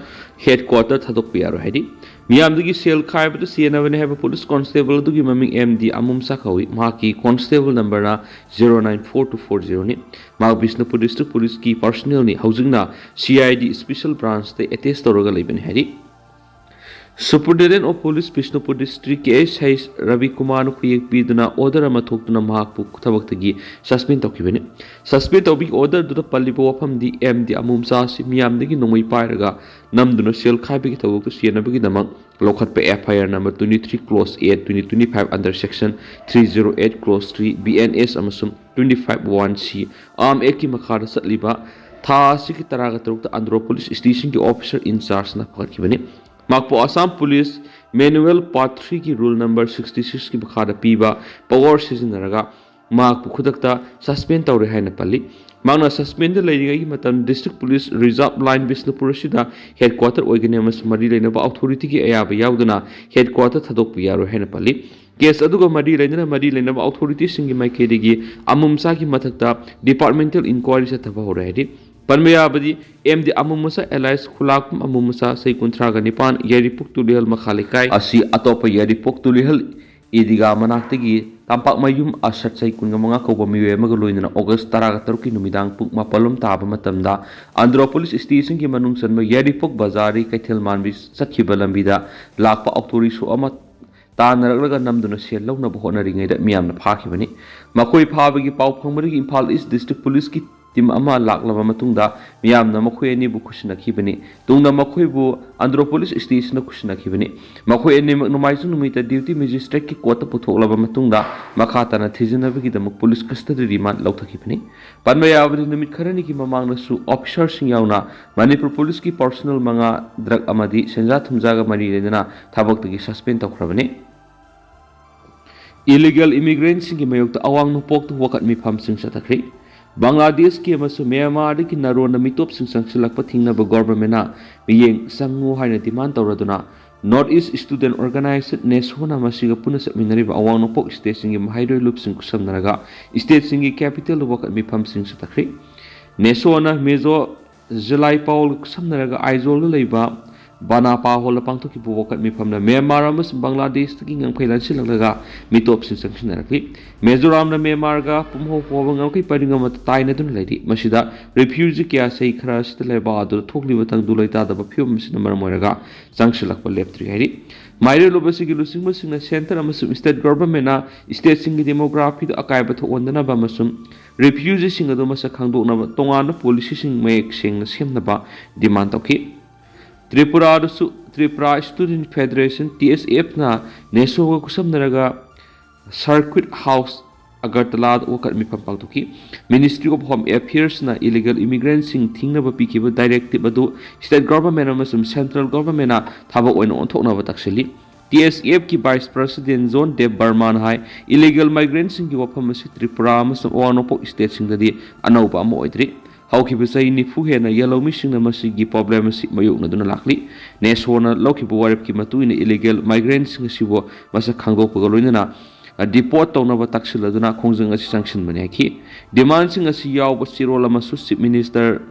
ꯍꯦꯗ ꯀ꯭ꯋꯥꯇꯔ ꯊꯥꯗꯣꯛꯄ ꯌꯥꯔꯣꯏ ꯍꯥꯏꯔꯤ꯫ ꯃꯤꯌꯥꯝꯗꯒꯤ ꯁꯦꯜ ꯈꯥꯏꯕꯗ ꯆꯦꯟꯅꯕꯅꯤ ꯍꯥꯏꯕ ꯄꯨꯂꯤꯁ ꯀꯣꯟꯁꯇꯦꯕꯜ ꯑꯗꯨꯒꯤ ꯃꯃꯤꯡ ꯑꯦꯝ ꯗꯤ ꯑꯃꯨꯝꯆꯥ ꯀꯧꯏ꯫ ꯃꯍꯥꯛꯀꯤ ꯀꯣꯟꯁꯇꯦꯕꯜ ꯅꯝꯕꯔꯅ zero nine four two four ꯖꯦꯔꯣꯅꯤ꯫ ꯃꯍꯥꯛ ꯕꯤꯁꯅꯨꯄꯨꯔ ꯗꯤꯁꯇ꯭ꯔꯤꯛ ꯄꯨꯂꯤꯁꯀꯤ ꯄꯥꯔꯁꯣꯅꯦꯜꯅꯤ꯫ ꯍꯧꯖꯤꯛꯅ C I D special ꯕ꯭ꯔꯥꯟꯁꯇ attach ꯇꯧꯔꯒ ꯂꯩꯕꯅꯤ ꯍꯥꯏꯔꯤ꯫ Superintendent of police Bishnupur district K H H ꯔꯕꯤꯀꯨꯃꯥꯔꯅ ꯈꯨꯌꯦꯛ ꯄꯤꯗꯨꯅ ꯑꯣꯔꯗꯔ ꯑꯃ ꯊꯣꯛꯇꯨꯅ ꯃꯍꯥꯛꯄꯨ ꯊꯕꯛꯇꯒꯤ ꯁꯁꯄꯦꯟ ꯇꯧꯈꯤꯕꯅꯤ꯫ ꯁꯁꯄꯦꯟ ꯇꯧꯕꯒꯤ ꯑꯣꯔꯗꯔꯗꯨꯗ ꯄꯜꯂꯤꯕ ꯋꯥꯐꯝꯗꯤ ꯑꯦꯝ ꯗꯤ ꯑꯃꯨꯝꯆꯥ ꯑꯁꯤ ꯃꯤꯌꯥꯝꯗꯒꯤ ꯅꯣꯡꯃꯩ ꯄꯥꯏꯔꯒ ꯅꯝꯗꯨꯅ ꯁꯦꯜ ꯈꯥꯏꯕꯒꯤ ꯊꯧꯗꯣꯛꯇ ꯆꯦꯟꯅꯕꯒꯤꯗꯃꯛ ꯂꯧꯈꯠꯄ ꯑꯦꯐ ꯑꯥꯏ R number twenty three clause eight, twenty twenty five under section three zero eight clause three B N S ꯑꯃꯁꯨꯡ twenty five one C Arm Actꯀꯤ ꯃꯈꯥꯗ ꯆꯠꯂꯤꯕ ꯊꯥ ꯑꯁꯤꯒꯤ ꯇꯔꯥꯒ ꯇꯔꯨꯛꯇ ꯑꯟꯗ꯭ꯔꯣ ꯄꯨꯂꯤꯁ ꯁ꯭ꯇꯦꯁꯟꯒꯤ ꯑꯣꯐꯤꯁꯔ ꯏꯟꯆꯥꯔꯖꯅ ꯐꯒꯠꯈꯤꯕꯅꯤ꯫ ꯃꯍꯥꯛꯄꯨ Assam police manual part threeꯒꯤ rule number sixty sixꯀꯤ ꯃꯈꯥꯗ ꯄꯤꯕ power ꯁꯤꯖꯤꯟꯅꯔꯒ ꯃꯍꯥꯛꯄꯨ ꯈꯨꯗꯛꯇ ꯁꯁꯄꯦꯟ ꯇꯧꯔꯦ ꯍꯥꯏꯅ ꯄꯜꯂꯤ꯫ ꯃꯍꯥꯛꯅ ꯁꯁꯄꯦꯟꯗ ꯂꯩꯔꯤꯉꯩꯒꯤ ꯃꯇꯝ District Police Reserve Line Bishnupur ꯑꯁꯤꯗ ꯍꯦꯗꯀ꯭ꯋꯥꯇꯔ ꯑꯣꯏꯒꯅꯤ ꯑꯃꯁꯨꯡ ꯃꯔꯤ ꯂꯩꯅꯕ ꯑꯣꯊꯣꯔꯤꯇꯤꯒꯤ ꯑꯌꯥꯕ ꯌꯥꯎꯗꯅ ꯍꯦꯗꯀ꯭ꯋꯥꯇꯔ ꯊꯥꯗꯣꯛꯄ ꯌꯥꯔꯣꯏ ꯍꯥꯏꯅ ꯄꯜꯂꯤ꯫ ꯀꯦꯁ ꯑꯗꯨꯒ ꯃꯔꯤ ꯂꯩꯅꯅ ꯃꯔꯤ ꯂꯩꯅꯕ ꯑꯣꯊꯣꯔꯤꯇꯤꯁꯤꯡꯒꯤ ꯃꯥꯏꯀꯩꯗꯒꯤ ꯑꯃꯨꯝꯁꯥꯒꯤ ꯃꯊꯛꯇ ꯗꯤꯄꯥꯔꯠꯃꯦꯟꯇꯦꯜ ꯏꯟꯀ꯭ꯋꯥꯏꯔꯤ ꯆꯠꯊꯕ ꯍꯧꯔꯦ ꯍꯥꯏꯔꯤ꯫ ꯄꯟꯕ ꯌꯥꯕꯗꯤ, ꯑꯦꯝ ꯗꯤ ꯑꯃꯨꯝ ꯃꯁꯥ alias ꯈꯨꯂꯥꯛꯄꯝ ꯑꯃꯨꯝ ꯃꯁꯥ ꯆꯍꯤ ꯀꯨꯟꯊ꯭ꯔꯥꯒ ꯅꯤꯄꯥꯟ, ꯌꯥꯏꯔꯤꯄꯣꯛ ꯇꯨꯂꯤꯍꯜ ꯃꯈꯥ ꯂꯩꯀꯥꯏ ꯑꯁꯤ ꯑꯇꯣꯞꯄ ꯌꯥꯏꯔꯤꯄꯣꯛ ꯇꯨꯂꯤꯍꯜ ꯏꯗꯤꯒꯥ ꯃꯅꯥꯛꯇꯒꯤ ꯇꯝꯄꯥꯛꯃꯌꯨꯝ ꯑꯁꯠ ꯆꯍꯤ ꯀꯨꯟꯒ ꯃꯉꯥ ꯀꯧꯕ ꯃꯤꯑꯣꯏ ꯑꯃꯒ ꯂꯣꯏꯅꯅ ꯑꯣꯒꯁ ꯇꯔꯥꯒ ꯇꯔꯨꯛꯀꯤ ꯅꯨꯃꯤꯗꯥꯡ ꯄꯨꯡ ꯃꯥꯄꯜ ꯂꯣꯝ ꯇꯥꯕ ꯃꯇꯝꯗ ꯑꯟꯗ꯭ꯔꯣ ꯄꯨꯂꯤꯁ ꯁ꯭ꯇꯦꯁꯟꯒꯤ ꯃꯅꯨꯡ ꯆꯟꯕ ꯌꯥꯏꯔꯤꯄꯣꯛ ꯕꯖꯥꯔꯗꯒꯤ ꯀꯩꯊꯦꯜ ꯃꯥꯟꯕꯤ ꯆꯠꯈꯤꯕ ꯂꯝꯕꯤꯗ ꯂꯥꯛꯄ ꯑꯣꯇꯣ ꯔꯤꯛꯁꯣ ꯑꯃ ꯇꯥꯟꯅꯔꯛꯂꯒ ꯅꯝꯗꯨꯅ ꯁꯦꯜ ꯂꯧꯅꯕ ꯍꯣꯠꯅꯔꯤꯉꯩꯗ ꯃꯤꯌꯥꯝꯅ ꯐꯥꯈꯤꯕꯅꯤ꯫ ꯃꯈꯣꯏ ꯐꯥꯕꯒꯤ ꯄꯥꯎ ꯐꯪꯕꯗꯒꯤ ꯏꯝꯐꯥꯜ ꯏꯁ ꯗꯤꯁꯇ꯭ꯔꯤꯛ ꯄꯨꯂꯤꯁꯀꯤ ꯇꯤꯝ ꯑꯃ ꯂꯥꯛꯂꯕ ꯃꯇꯨꯡꯗ ꯃꯤꯌꯥꯝꯅ ꯃꯈꯣꯏ ꯑꯅꯤꯕꯨ ꯈꯨꯠꯁꯤꯟꯅꯈꯤꯕꯅꯤ꯫ ꯇꯨꯡꯗ ꯃꯈꯣꯏꯕꯨ ꯑꯟꯗ꯭ꯔꯣ ꯄꯨꯂꯤꯁ ꯁ꯭ꯇꯦꯁꯟꯗ ꯈꯨꯠꯁꯤꯟꯅꯈꯤꯕꯅꯤ꯫ ꯃꯈꯣꯏ ꯑꯅꯤꯃꯛ ꯅꯣꯡꯃꯥꯏꯖꯤꯡ ꯅꯨꯃꯤꯠꯇ ꯗ꯭ꯌꯨꯇꯤ ꯃꯦꯖꯤꯁꯇ꯭ꯔꯦꯠꯀꯤ ꯀꯣꯔꯠꯇ ꯄꯨꯊꯣꯛꯂꯕ ꯃꯇꯨꯡꯗ ꯃꯈꯥ ꯇꯥꯅ ꯊꯤꯖꯤꯟꯅꯕꯒꯤꯗꯃꯛ ꯄꯨꯂꯤꯁ ꯀꯁꯇꯗꯤ ꯔꯤꯃꯥꯟ ꯂꯧꯊꯈꯤꯕꯅꯤ꯫ ꯄꯟꯕ ꯌꯥꯕꯗꯤ, ꯅꯨꯃꯤꯠ ꯈꯔꯅꯤꯒꯤ ꯃꯃꯥꯡꯗꯁꯨ ꯑꯣꯐꯤꯁꯥꯔꯁꯤꯡ ꯌꯥꯎꯅ ꯃꯅꯤꯄꯨꯔ ꯄꯨꯂꯤꯁꯀꯤ ꯄꯔꯁꯣꯅꯦꯜ ꯃꯉꯥ ꯗ꯭ꯔꯒ ꯑꯃꯗꯤ ꯁꯦꯟꯖꯥ ꯊꯨꯝꯖꯥꯒ ꯃꯔꯤ ꯂꯩꯅꯅ ꯊꯕꯛꯇꯒꯤ ꯁꯁꯄꯦꯟ ꯇꯧꯈ꯭ꯔꯕꯅꯤ꯫ ꯏꯂꯤꯒꯦꯜ ꯏꯃꯤꯒ꯭ꯔꯦꯟꯠꯁꯤꯡꯒꯤ ꯃꯥꯌꯣꯛꯇ ꯑꯋꯥꯡ ꯅꯣꯡꯄꯣꯛꯇ ꯋꯥꯀꯠ ꯃꯤꯐꯝꯁꯤꯡ ꯆꯠꯊꯈ꯭ꯔꯤ꯫ ꯕꯪꯒ꯭ꯂꯥꯗꯦꯁꯀꯤ ꯑꯃꯁꯨꯡ ꯃ꯭ꯌꯥꯟꯃꯥꯔꯗꯒꯤ ꯅꯥꯔꯣꯟꯅ ꯃꯤꯇꯣꯞꯁꯤꯡ ꯆꯪꯁꯤꯜꯂꯛꯄ ꯊꯤꯡꯅꯕ ꯒꯣꯚꯔꯟꯃꯦꯟꯠꯅ ꯃꯤꯠꯌꯦꯡ ꯆꯪꯉꯨ ꯍꯥꯏꯅ ꯗꯤꯃꯥꯟ ꯇꯧꯔꯗꯨꯅ ꯅꯣꯔꯠ ꯏꯁ ꯁ꯭ꯇꯨꯗꯦꯟꯠ ꯑꯣꯔꯒꯅꯥꯏꯖꯦꯁꯟ, ꯅꯦꯁꯣꯅ ꯃꯁꯤꯒ ꯄꯨꯟꯅ ꯆꯠꯃꯤꯟꯅꯔꯤꯕ ꯑꯋꯥꯡ ꯅꯣꯡꯄꯣꯛ ꯁ꯭ꯇꯦꯠꯁꯤꯡꯒꯤ ꯃꯍꯩꯔꯣꯏ ꯂꯨꯞꯁꯤꯡ ꯈꯨꯠꯁꯝꯅꯔꯒ ꯁ꯭ꯇꯦꯠꯁꯤꯡꯒꯤ ꯀꯦꯄꯤꯇꯦꯜꯗ ꯋꯥꯀꯠ ꯃꯤꯐꯝꯁꯤꯡ ꯆꯠꯊꯈ꯭ꯔꯤ꯫ ꯅꯦꯁꯣꯅ ꯃꯤꯖꯣ ꯖꯤꯂꯥꯏ ꯄꯥꯎꯜꯒ ꯈꯨꯠꯁꯝꯅꯔꯒ ꯑꯥꯏꯖꯣꯜꯗ ꯂꯩꯕ ꯕꯅꯥꯄꯥ ꯍꯣꯜꯗ ꯄꯥꯡꯊꯣꯛꯈꯤꯕ ꯋꯥꯀꯠ ꯃꯤꯐꯝꯗ ꯃ꯭ꯌꯥꯟꯃꯥꯔ ꯑꯃꯁꯨꯡ ꯕꯪꯒ꯭ꯂꯥꯗꯦꯁꯇꯒꯤ ꯉꯝꯈꯩ ꯂꯥꯟꯁꯤꯜꯂꯛꯂꯒ ꯃꯤꯇꯣꯞꯁꯤꯡ ꯆꯪꯁꯤꯟꯅꯔꯛꯂꯤ꯫ ꯃꯤꯖꯣꯔꯥꯝꯅ ꯃ꯭ꯌꯥꯟꯃꯥꯔꯒ ꯄꯨꯝꯍꯧ ꯍꯧꯕ ꯉꯝꯈꯩ ꯄꯔꯤꯡ ꯑꯃꯠꯇ ꯇꯥꯏꯅꯗꯨꯅ ꯂꯩꯔꯤ꯫ ꯃꯁꯤꯗ ꯔꯤꯐ꯭ꯌꯨꯖꯤ ꯀꯌꯥ ꯆꯍꯤ ꯈꯔ ꯑꯁꯤꯗ ꯂꯩꯕꯥꯛ ꯑꯗꯨꯗ ꯊꯣꯛꯂꯤꯕ ꯇꯪꯗꯨ ꯂꯩꯇꯥꯗꯕ ꯐꯤꯕꯝ ꯑꯁꯤꯅ ꯃꯔꯝ ꯑꯣꯏꯔꯒ ꯆꯪꯁꯤꯜꯂꯛꯄ ꯂꯦꯞꯇ꯭ꯔꯤ ꯍꯥꯏꯔꯤ꯫ ꯃꯥꯏꯔꯦꯜ ꯂꯨꯕꯁꯤꯒꯤ ꯂꯨꯆꯤꯡꯕꯁꯤꯡꯅ ꯁꯦꯟꯇꯔ ꯑꯃꯁꯨꯡ ꯁ꯭ꯇꯦꯠ ꯒꯣꯚꯔꯟꯃꯦꯟꯠꯅ ꯁ꯭ꯇꯦꯠꯁꯤꯡꯒꯤ ꯗꯦꯃꯣꯒ꯭ꯔꯥꯐꯤꯗ ꯑꯀꯥꯏꯕ ꯊꯣꯛꯍꯟꯗꯅꯕ ꯑꯃꯁꯨꯡ ꯔꯤꯐ꯭ꯌꯨꯖꯤꯁꯤꯡ ꯑꯗꯨ ꯃꯁꯛ ꯈꯪꯗꯣꯛꯅꯕ ꯇꯣꯉꯥꯟꯕ ꯄꯣꯂꯤꯁꯤꯁꯤꯡ ꯃꯌꯦꯛ ꯁꯦꯡꯅ ꯁꯦꯝꯅꯕ ꯗꯤꯃꯥꯟ ꯇꯧꯈꯤ꯫ ꯇ꯭ꯔꯤꯄꯨꯔꯥꯗꯁꯨ ꯇ꯭ꯔꯤꯄꯨꯔꯥ ꯁ꯭ꯇꯨꯗꯦꯟꯠ ꯐꯦꯗꯔꯦꯁꯟ, ꯇꯤ ꯑꯦꯁ ꯑꯦꯐꯅ ꯅꯦꯁꯣꯒ ꯈꯨꯠꯁꯝꯅꯔꯒ ꯁꯔꯀ꯭ꯌꯨꯠ ꯍꯥꯎꯁ ꯑꯒꯔꯇꯂꯥꯗ ꯋꯥꯀꯠ ꯃꯤꯐꯝ ꯄꯥꯡꯊꯣꯛꯈꯤ꯫ ꯃꯤꯅꯤꯁꯇ꯭ꯔꯤ ꯑꯣꯐ ꯍꯣꯝ ꯑꯦꯐꯤꯌꯔꯁꯅ ꯏꯂꯤꯒꯦꯜ ꯏꯃꯤꯒ꯭ꯔꯦꯟꯠꯁꯤꯡ ꯊꯤꯡꯅꯕ ꯄꯤꯈꯤꯕ ꯗꯥꯏꯔꯦꯛꯇꯤꯞ ꯑꯗꯨ ꯁ꯭ꯇꯦꯠ ꯒꯣꯚꯔꯟꯃꯦꯟꯠ ꯑꯃꯁꯨꯡ ꯁꯦꯟꯇ꯭ꯔꯦꯜ ꯒꯣꯚꯔꯟꯃꯦꯟꯠꯅ ꯊꯕꯛ ꯑꯣꯏꯅ ꯑꯣꯟꯊꯣꯛꯅꯕ ꯇꯛꯁꯤꯜꯂꯤ꯫ ꯇꯤ ꯑꯦꯁ ꯑꯦꯐꯀꯤ Vice President ꯖꯣꯟ ꯗꯦꯕ ꯕꯔꯃꯥꯅ ꯍꯥꯏ, ꯏꯂꯤꯒꯦꯜ ꯃꯥꯏꯒ꯭ꯔꯦꯟꯁꯤꯡꯒꯤ ꯋꯥꯐꯝ ꯑꯁꯤ ꯇ꯭ꯔꯤꯄꯨꯔꯥ ꯑꯃꯁꯨꯡ ꯑꯋꯥꯡ ꯅꯣꯡꯄꯣꯛ ꯁ꯭ꯇꯦꯠꯁꯤꯡꯗꯗꯤ ꯑꯅꯧꯕ ꯑꯃ ꯑꯣꯏꯗ꯭ꯔꯤ꯫ ꯍꯧꯈꯤꯕ ꯆꯍꯤ ꯅꯤꯐꯨ ꯍꯦꯟꯅ ꯌꯦꯜꯍꯧꯃꯤꯁꯤꯡꯅ ꯃꯁꯤꯒꯤ ꯄ꯭ꯔꯣꯕ꯭ꯂꯦꯝ ꯑꯁꯤ ꯃꯥꯌꯣꯛꯅꯗꯨꯅ ꯂꯥꯛꯂꯤ꯫ ꯅꯦꯁꯣꯅ ꯂꯧꯈꯤꯕ ꯋꯥꯔꯦꯞꯀꯤ ꯃꯇꯨꯡ ꯏꯟꯅ ꯏꯂꯤꯒꯦꯜ ꯃꯥꯏꯒ꯭ꯔꯦꯟꯁꯤꯡ ꯑꯁꯤꯕꯨ ꯃꯁꯛ ꯈꯪꯗꯣꯛꯄꯒ ꯂꯣꯏꯅꯅ ꯗꯤꯄꯣꯔꯠ ꯇꯧꯅꯕ ꯇꯛꯁꯤꯜꯂꯗꯨꯅ ꯈꯣꯡꯖꯪ ꯑꯁꯤ ꯆꯪꯁꯤꯟꯕꯅꯤ ꯍꯥꯏꯈꯤ꯫ ꯗꯤꯃꯥꯟꯁꯤꯡ ꯑꯁꯤ ꯌꯥꯎꯕ ꯆꯦꯔꯣꯜ ꯑꯃꯁꯨ ꯆꯤꯐ ꯃꯤꯅꯤꯁꯇꯔ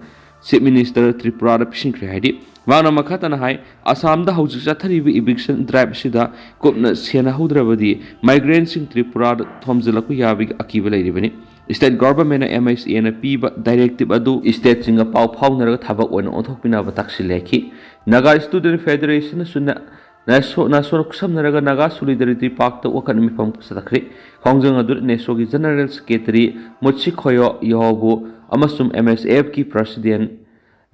ꯆꯤꯐ ꯃꯤꯅꯤꯁꯇꯔ ꯇ꯭ꯔꯤꯄꯨꯔꯥꯗ ꯄꯤꯁꯤꯟꯈ꯭ꯔꯦ ꯍꯥꯏꯗꯤ꯫ ꯃꯍꯥꯛꯅ ꯃꯈꯥ ꯇꯥꯅ ꯍꯥꯏ, ꯑꯁꯥꯝꯗ ꯍꯧꯖꯤꯛ ꯆꯠꯊꯔꯤꯕ ꯏꯚꯤꯛꯁꯟ ꯗ꯭ꯔꯥꯏꯚ ꯑꯁꯤꯗ ꯀꯨꯞꯅ ꯁꯦꯟꯅꯍꯧꯗ꯭ꯔꯕꯗꯤ ꯃꯥꯏꯒ꯭ꯔꯦꯟꯁꯤꯡ ꯇ꯭ꯔꯤꯄꯨꯔꯥꯗ ꯊꯣꯝꯖꯤꯜꯂꯛꯄ ꯌꯥꯕꯒꯤ ꯑꯀꯤꯕ ꯂꯩꯔꯤꯕꯅꯤ꯫ ꯁ꯭ꯇꯦꯠ ꯒꯚꯔꯟꯃꯦꯟꯠꯅ ꯑꯦꯝ ꯑꯩꯆ ꯑꯦꯅ ꯄꯤꯕ ꯗꯥꯏꯔꯦꯛꯇꯤꯚ ꯑꯗꯨ ꯁ꯭ꯇꯦꯠꯁꯤꯡꯒ ꯄꯥꯎ ꯐꯥꯎꯅꯔꯒ ꯊꯕꯛ ꯑꯣꯏꯅ ꯑꯣꯟꯊꯣꯛꯄꯤꯅꯕ ꯇꯥꯛꯁꯤꯜꯂꯦ ꯍꯥꯏꯈꯤ꯫ ꯅꯥꯒꯥ ꯁ꯭ꯇꯨꯗꯦꯟꯠ ꯐꯦꯗꯔꯦꯁꯟꯅꯁꯨ ꯅ-, ꯅꯦꯁꯣ-, ꯅꯦꯁꯣꯅ ꯈꯨꯠꯁꯝꯅꯔꯒ ꯅꯥꯒꯥ ꯁꯣꯂꯤꯗꯥꯔꯤꯇꯤ ꯄꯥꯔꯛꯇ ꯋꯥꯀꯠ ꯃꯤꯐꯝ ꯆꯠꯊꯈ꯭ꯔꯦ꯫ ꯈꯣꯡꯖꯪ ꯑꯗꯨꯗ ꯅꯦꯁꯣꯒꯤ ꯖꯦꯅꯔꯦꯜ ꯁꯦꯀ꯭ꯔꯦꯇꯔꯤ ꯃꯨꯠꯁꯤ ꯈꯣꯌꯣ ꯌꯣꯍꯣꯕꯨ ꯑꯃꯁꯨꯡ ꯑꯦꯝ ꯑꯦꯁ ꯑꯦꯐꯀꯤ ꯄ꯭ꯔꯁꯤꯗꯦꯟꯠ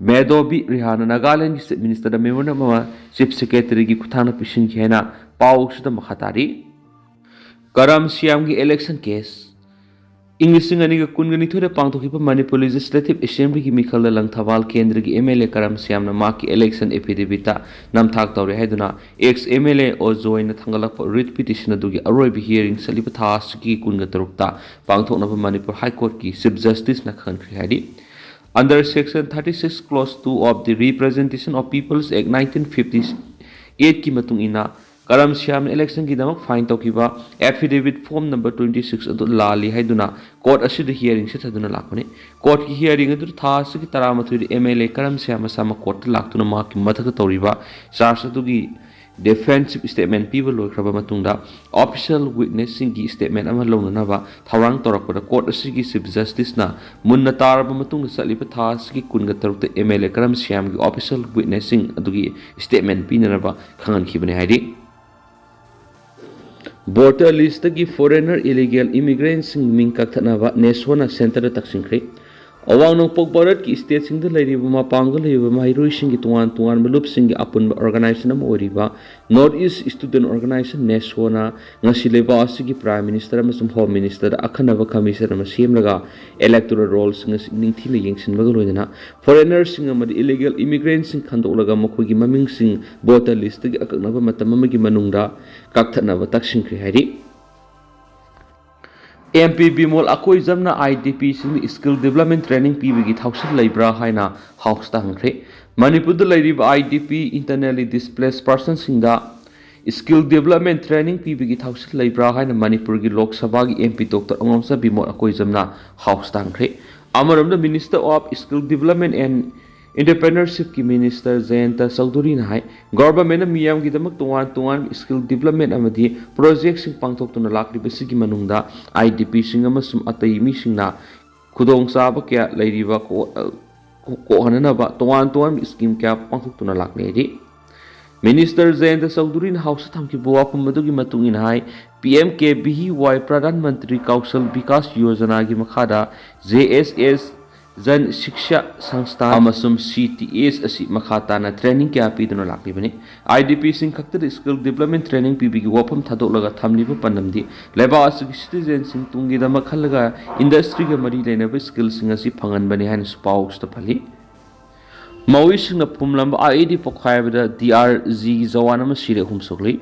ꯃꯦꯗꯣꯕꯤ ꯔꯤꯍꯥꯅ ꯅꯥꯒꯥꯂꯦꯟꯗꯒꯤ ꯆꯤꯐ ꯃꯤꯅꯤꯁꯇꯔꯗ ꯃꯦꯃꯣꯔꯦꯟꯗꯝ ꯑꯃ ꯆꯤꯐ ꯁꯦꯀ꯭ꯔꯦꯇꯔꯤꯒꯤ ꯈꯨꯠꯊꯥꯡꯗ ꯄꯤꯁꯤꯟꯈꯤ ꯍꯥꯏꯅ ꯄꯥꯎꯁꯤꯗ ꯃꯈꯥ ꯇꯥꯔꯤ꯫ ꯀꯔꯝ ꯁ꯭ꯌꯥꯝꯒꯤ ꯏꯂꯦꯛꯁꯟ ꯀꯦꯁ꯫ ꯏꯪ ꯂꯤꯁꯤꯡ ꯑꯅꯤꯒ ꯀꯨꯟꯒ ꯅꯤꯊꯣꯏꯗ ꯄꯥꯡꯊꯣꯛꯈꯤꯕ ꯃꯅꯤꯄꯨꯔ ꯂꯦꯖꯤꯁꯂꯦꯇꯤꯚ ꯑꯦꯁꯦꯝꯕ꯭ꯂꯤꯒꯤ ꯃꯤꯈꯜꯗ ꯂꯪꯊꯕꯥꯜ ꯀꯦꯟꯗ꯭ꯔꯒꯤ ꯑꯦꯝ ꯑꯦꯜ ꯑꯦ ꯀꯔꯝ ꯁ꯭ꯌꯥꯝꯅ ꯃꯍꯥꯛꯀꯤ ꯏꯂꯦꯛꯁꯟ ꯑꯦꯐꯤꯗꯦꯚꯤꯠꯇ ꯅꯝꯊꯥꯛ ꯇꯧꯔꯦ ꯍꯥꯏꯗꯨꯅ ꯑꯦꯛꯁ ꯑꯦꯝ ꯑꯦꯜ ꯑꯦ ꯑꯣꯖꯣꯏꯅ ꯊꯥꯡꯒꯠꯂꯛꯄ ꯔꯤꯠ ꯄꯤꯇꯤꯁꯟ ꯑꯗꯨꯒꯤ ꯑꯔꯣꯏꯕ ꯍꯤꯌꯔꯤꯡ ꯆꯠꯂꯤꯕ ꯊꯥ ꯑꯁꯤꯒꯤ ꯀꯨꯟꯒ ꯇꯔꯨꯛꯇ ꯄꯥꯡꯊꯣꯛꯅꯕ ꯃꯅꯤꯄꯨꯔ ꯍꯥꯏ ꯀꯣꯔꯠꯀꯤ ꯆꯤꯐ ꯖꯁꯇꯤꯁꯅ ꯈꯪꯍꯟꯈ꯭ꯔꯦ ꯍꯥꯏꯔꯤ꯫ Under Section thirty-six Clause two of the Representation of People's Act nineteen fifty-eightꯀꯤ ꯃꯇꯨꯡ ꯏꯟꯅ, ꯀꯔꯝ ꯁ꯭ꯌꯥꯝꯅ ꯏꯂꯦꯛꯁꯟꯒꯤꯗꯃꯛ ꯐꯥꯏꯟ ꯇꯧꯈꯤꯕ affidavit form number twenty six ꯑꯗꯨ ꯂꯥꯜꯂꯤ ꯍꯥꯏꯗꯨꯅ ꯀꯣꯔꯠ ꯑꯁꯤꯗ ꯍꯤꯌꯔꯤꯡ ꯆꯠꯊꯗꯨꯅ ꯂꯥꯛꯄꯅꯤ꯫ ꯀꯣꯔꯠꯀꯤ ꯍꯤꯌꯔꯤꯡ ꯑꯗꯨ ꯊꯥ ꯑꯁꯤꯒꯤ ꯇꯔꯥꯃꯥꯊꯣꯏꯗ ꯑꯦꯝ ꯑꯦꯜ ꯑꯦ ꯀꯔꯝ ꯁ꯭ꯌꯥꯝ ꯃꯁꯥꯃꯛ ꯀꯣꯔꯠꯇ ꯂꯥꯛꯇꯨꯅ ꯃꯍꯥꯛꯀꯤ ꯃꯊꯛꯇ ꯇꯧꯔꯤꯕ ꯆꯥꯔꯖ ꯑꯗꯨꯒꯤ ꯗꯤꯐꯦꯟꯁꯤꯞ ꯁ꯭ꯇꯦꯠꯃꯦꯟ ꯄꯤꯕ ꯂꯣꯏꯈ꯭ꯔꯕ ꯃꯇꯨꯡꯗ, ꯑꯣꯐꯤꯁꯤꯌꯦꯜ ꯋꯤꯠꯅꯦꯁꯁꯤꯡꯒꯤ ꯁ꯭ꯇꯦꯠꯃꯦꯟ ꯑꯃ ꯂꯧꯅꯅꯕ ꯊꯧꯔꯥꯡ ꯇꯧꯔꯛꯄꯗ, ꯀꯣꯔꯠ ꯑꯁꯤꯒꯤ ꯆꯤꯐ ꯖꯁꯇꯤꯁꯅ ꯃꯨꯟꯅ ꯇꯥꯔꯕ ꯃꯇꯨꯡꯗ ꯆꯠꯂꯤꯕ ꯊꯥ ꯑꯁꯤꯒꯤ ꯀꯨꯟꯒ ꯇꯔꯨꯛꯇ ꯑꯦꯝ ꯑꯦꯜ ꯑꯦ ꯀꯔꯝ ꯁ꯭ꯌꯥꯝꯒꯤ ꯑꯣꯐꯤꯁꯤꯌꯦꯜ ꯋꯤꯠꯅꯦꯁꯁꯤꯡ ꯑꯗꯨꯒꯤ ꯁ꯭ꯇꯦꯠꯃꯦꯟ ꯄꯤꯅꯅꯕ ꯈꯪꯍꯟꯈꯤꯕꯅꯤ ꯍꯥꯏꯔꯤ꯫ ꯚꯣꯇꯔ ꯂꯤꯁꯇꯒꯤ ꯐꯣꯔꯦꯅꯔ ꯏꯂꯤꯒꯦꯜ ꯏꯃꯤꯒ꯭ꯔꯦꯟꯠꯁꯤꯡ ꯃꯤꯡ ꯀꯛꯊꯠꯅꯕ ꯅꯦꯁꯣꯅ ꯁꯦꯟꯇꯔꯗ ꯇꯛꯁꯤꯟꯈ꯭ꯔꯦ꯫ ꯑꯋꯥꯡ ꯅꯣꯡꯄꯣꯛ ꯚꯥꯔꯠꯀꯤ stateꯁꯤꯡꯗ ꯂꯩꯔꯤꯕ ꯃꯄꯥꯡꯒꯜ ꯂꯩꯕ ꯃꯍꯩꯔꯣꯏꯁꯤꯡꯒꯤ ꯇꯣꯉꯥꯟ ꯇꯣꯉꯥꯟꯕ ꯂꯨꯞꯁꯤꯡꯒꯤ ꯑꯄꯨꯟꯕ organization ꯑꯃ ꯑꯣꯏꯔꯤꯕ North East Student Organisation, NESOꯅ ꯉꯁꯤ ꯂꯩꯕꯥꯛ ꯑꯁꯤꯒꯤ Prime Minister ꯑꯃꯁꯨꯡ Home Ministerꯗ ꯑꯈꯟꯅꯕ commission ꯑꯃ ꯁꯦꯝꯂꯒ electoral rollꯁꯤꯡ ꯑꯁꯤ ꯅꯤꯡꯊꯤꯅ ꯌꯦꯡꯁꯤꯟꯕꯒ ꯂꯣꯏꯅꯅ foreignerꯁꯤꯡ ꯑꯃꯗꯤ illegal immigrantꯁꯤꯡ ꯈꯟꯗꯣꯛꯂꯒ ꯃꯈꯣꯏꯒꯤ ꯃꯃꯤꯡꯁꯤꯡ voter listꯇꯒꯤ ꯑꯀꯛꯅꯕ ꯃꯇꯝ ꯑꯃꯒꯤ ꯃꯅꯨꯡꯗ ꯀꯛꯊꯠꯅꯕ ꯇꯛꯁꯤꯟꯈ꯭ꯔꯦ ꯍꯥꯏꯔꯤ꯫ MP Bimol ꯑꯀꯣꯏꯖꯝꯅ IDPꯁꯤꯡꯗ skill development training ꯄꯤꯕꯒꯤ ꯊꯧꯁꯤꯜ ꯂꯩꯕ꯭ꯔꯥ ꯍꯥꯏꯅ Houseꯇ ꯍꯪꯈ꯭ꯔꯦ꯫ ꯃꯅꯤꯄꯨꯔꯗ ꯂꯩꯔꯤꯕ IDP, internally displaced personꯁꯤꯡꯗ skill development training ꯄꯤꯕꯒꯤ ꯊꯧꯁꯤꯜ ꯂꯩꯕ꯭ꯔꯥ ꯍꯥꯏꯅ ꯃꯅꯤꯄꯨꯔꯒꯤ ꯂꯣꯛ ꯁꯚꯥꯒꯤ MP Doctor ꯑꯉꯣꯝꯆꯥ ꯕꯤꯃꯣꯜ ꯑꯀꯣꯏꯖꯝꯅ Houseꯇ ꯍꯪꯈ꯭ꯔꯦ꯫ ꯑꯃꯔꯣꯝꯗ Minister of Skill Development and Entrepreneurshipꯀꯤ Minister ꯖꯌꯟꯇ ꯆꯧꯙꯨꯔꯤꯅ ꯍꯥꯏ, Governmentꯅ ꯃꯤꯌꯥꯝꯒꯤꯗꯃꯛ ꯇꯣꯉꯥꯟ ꯇꯣꯉꯥꯟꯕ skill development ꯑꯃꯗꯤ projectꯁꯤꯡ ꯄꯥꯡꯊꯣꯛꯇꯨꯅ ꯂꯥꯛꯂꯤꯕꯁꯤꯒꯤ ꯃꯅꯨꯡꯗ IDPꯁꯤꯡ ꯑꯃꯁꯨꯡ ꯑꯇꯩ ꯃꯤꯁꯤꯡꯅ ꯈꯨꯗꯣꯡꯆꯥꯕ ꯀꯌꯥ ꯂꯩꯔꯤꯕ ꯀꯣ-, ꯀꯣ-, ꯀꯣꯛꯍꯟꯅꯅꯕ ꯇꯣꯉꯥꯟ ꯇꯣꯉꯥꯟꯕ scheme ꯀꯌꯥ ꯄꯥꯡꯊꯣꯛꯇꯨꯅ ꯂꯥꯛꯂꯦ ꯍꯥꯏꯔꯤ꯫ Minister ꯖꯌꯟꯇ ꯆꯧꯙꯨꯔꯤꯅ Houseꯇ ꯊꯝꯈꯤꯕ ꯋꯥꯐꯝ ꯑꯗꯨꯒꯤ ꯃꯇꯨꯡ ꯏꯟꯅ ꯍꯥꯏ, PMKVY, Pradhan Mantri Kaushal Vikas Yojanaꯒꯤ ꯃꯈꯥꯗ JSS, Jan Shiksha Sansthan ꯑꯃꯁꯨꯡ CTS ꯑꯁꯤ ꯃꯈꯥ ꯇꯥꯅ training ꯀꯌꯥ ꯄꯤꯗꯨꯅ ꯂꯥꯛꯂꯤꯕꯅꯤ꯫ IDPꯁꯤꯡ ꯈꯛꯇꯗ skill development training ꯄꯤꯕꯒꯤ ꯋꯥꯐꯝ ꯊꯥꯗꯣꯛꯂꯒ ꯊꯝꯂꯤꯕ ꯄꯥꯟꯗꯝꯗꯤ ꯂꯩꯕꯥꯛ ꯑꯁꯤꯒꯤ citizenꯁꯤꯡ ꯇꯨꯡꯒꯤꯗꯃꯛ ꯈꯜꯂꯒ industryꯒ ꯃꯔꯤ ꯂꯩꯅꯕ skillꯁꯤꯡ ꯑꯁꯤ ꯐꯪꯍꯟꯕꯅꯤ ꯍꯥꯏꯅꯁꯨ ꯄꯥꯎꯁꯤꯗ ꯄꯜꯂꯤ꯫ ꯃꯥꯑꯣꯏꯁꯤꯡꯅ ꯐꯨꯝꯂꯝꯕ IED ꯄꯣꯈꯥꯏꯕꯗ DRGꯒꯤ ꯖꯋꯥꯟ ꯑꯃ ꯁꯤꯔꯦ, ꯑꯍꯨꯝ ꯁꯣꯛꯂꯤ꯫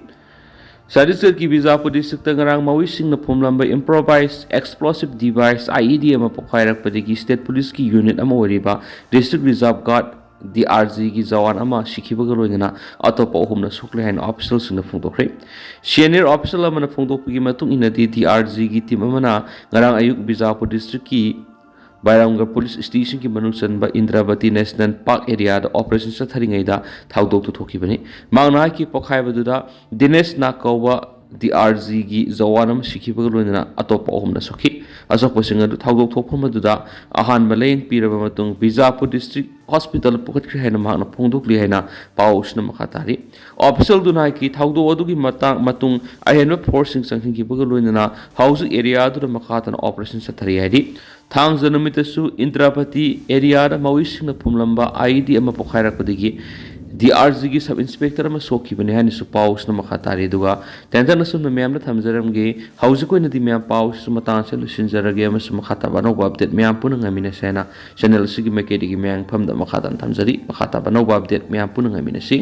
ꯆꯇꯤꯁꯒꯔꯒꯤ ꯕꯤꯖꯥꯄꯨꯔ districtꯇ ꯉꯔꯥꯡ ꯃꯥꯑꯣꯏꯁꯤꯡꯅ ꯐꯨꯝꯂꯝꯕ improvised explosive device, IED, ꯑꯃ ꯄꯣꯈꯥꯏꯔꯛꯄꯗꯒꯤ state policeꯀꯤ unit ꯑꯃ ꯑꯣꯏꯔꯤꯕ District Reserve Guard, DRGꯒꯤ ꯖꯋꯥꯟ ꯑꯃ ꯁꯤꯈꯤꯕꯒ ꯂꯣꯏꯅꯅ ꯑꯇꯣꯞꯄ ꯑꯍꯨꯝꯅ ꯁꯣꯛꯂꯦ ꯍꯥꯏꯅ officialꯁꯤꯡꯅ ꯐꯣꯡꯗꯣꯛꯈ꯭ꯔꯦ꯫ Senior official ꯑꯃꯅ ꯐꯣꯡꯗꯣꯛꯄꯒꯤ ꯃꯇꯨꯡ ꯏꯟꯅꯗꯤ, DRGꯒꯤ team ꯑꯃꯅ ꯉꯔꯥꯡ ꯑꯌꯨꯛ ꯕꯤꯖꯥꯄꯨꯔ districtꯀꯤ ꯕꯥꯏꯔꯝꯒ police stationꯒꯤ ꯃꯅꯨꯡ ꯆꯟꯕ ꯏꯟꯗ꯭ꯔꯥꯕꯇꯤ National Park areaꯗ operation ꯆꯠꯊꯔꯤꯉꯩꯗ ꯊꯧꯗꯣꯛꯇꯨ ꯊꯣꯛꯈꯤꯕꯅꯤ꯫ ꯃꯍꯥꯛꯅ ꯍꯥꯏꯈꯤ, ꯄꯣꯈꯥꯏꯕꯗꯨꯗ ꯗꯤꯅꯦꯁ ꯅꯥꯒ ꯀꯧꯕ DRGꯒꯤ ꯖꯋꯥꯟ ꯑꯃ ꯁꯤꯈꯤꯕꯒ ꯂꯣꯏꯅꯅ ꯑꯇꯣꯞꯄ ꯑꯍꯨꯝꯅ ꯁꯣꯛꯈꯤ꯫ ꯑꯁꯣꯛꯄꯁꯤꯡ ꯑꯗꯨ ꯊꯧꯗꯣꯛ ꯊꯣꯛꯐꯝ ꯑꯗꯨꯗ ꯑꯍꯥꯟꯕ ꯂꯥꯌꯦꯡ ꯄꯤꯔꯕ ꯃꯇꯨꯡ ꯕꯤꯖꯥꯄꯨꯔ district hospital ꯄꯨꯈꯠꯈ꯭ꯔꯦ ꯍꯥꯏꯅ ꯃꯍꯥꯛꯅ ꯐꯣꯡꯗꯣꯛꯂꯤ ꯍꯥꯏꯅ ꯄꯥꯎꯁꯤꯅ ꯃꯈꯥ ꯇꯥꯔꯤ꯫ Officialꯗꯨꯅ ꯍꯥꯏꯈꯤ, ꯊꯧꯗꯣꯛ ꯑꯗꯨꯒꯤ ꯃꯇꯥꯡ, ꯃꯇꯨꯡ ꯑꯍꯦꯟꯕ forceꯁꯤꯡ ꯆꯪꯁꯤꯟꯈꯤꯕꯒ ꯂꯣꯏꯅꯅ ꯍꯧꯖꯤꯛ area ꯑꯗꯨꯗ ꯃꯈꯥ ꯇꯥꯅ operation ꯆꯠꯊꯔꯤ ꯍꯥꯏꯔꯤ꯫ ꯊꯥꯡꯖ ꯅꯨꯃꯤꯠꯇꯁꯨ ꯏꯟꯗ꯭ꯔꯥꯄꯇꯤ ꯑꯦꯔꯤꯌꯥꯗ ꯃꯥꯑꯣꯏꯁꯤꯡꯅ ꯐꯨꯝꯂꯝꯕ ꯑꯥꯏ ꯏ ꯗꯤ ꯑꯃ ꯄꯣꯈꯥꯏꯔꯛꯄꯗꯒꯤ ꯗꯤ ꯑꯥꯔ ꯖꯤꯒꯤ ꯁꯕ ꯏꯟꯁꯄꯦꯛꯇꯔ ꯑꯃ ꯁꯣꯛꯈꯤꯕꯅꯤ ꯍꯥꯏꯅꯁꯨ ꯄꯥꯎꯁꯤꯅ ꯃꯈꯥ ꯇꯥꯔꯤ꯫ ꯑꯗꯨꯒ ꯇꯦꯟꯇꯛꯅ ꯁꯨꯝꯅ ꯃꯌꯥꯝꯗ ꯊꯝꯖꯔꯝꯒꯦ꯫ ꯍꯧꯖꯤꯛ ꯑꯣꯏꯅꯗꯤ ꯃꯌꯥꯝ ꯄꯥꯎꯁꯤꯁꯨ ꯃꯇꯥꯡ ꯑꯁꯤꯗ ꯂꯣꯏꯁꯤꯟꯖꯔꯒꯦ ꯑꯃꯁꯨꯡ ꯃꯈꯥ ꯇꯥꯕ ꯑꯅꯧꯕ ꯑꯞꯗꯦꯠ ꯃꯌꯥꯝ ꯄꯨꯟꯅ ꯉꯥꯏꯃꯤꯟꯅꯁꯦ ꯍꯥꯏꯅ ꯆꯦꯅꯦꯜ ꯑꯁꯤꯒꯤ ꯃꯥꯏꯀꯩꯗꯒꯤ ꯃꯌꯥꯝ ꯃꯐꯝꯗ ꯃꯈꯥ ꯇꯥꯅ ꯊꯝꯖꯔꯤ꯫ ꯃꯈꯥ ꯇꯥꯕ ꯑꯅꯧꯕ ꯑꯞꯗꯦꯠ ꯃꯌꯥꯝ ꯄꯨꯟꯅ ꯉꯥꯏꯃꯤꯟꯅꯁꯤ꯫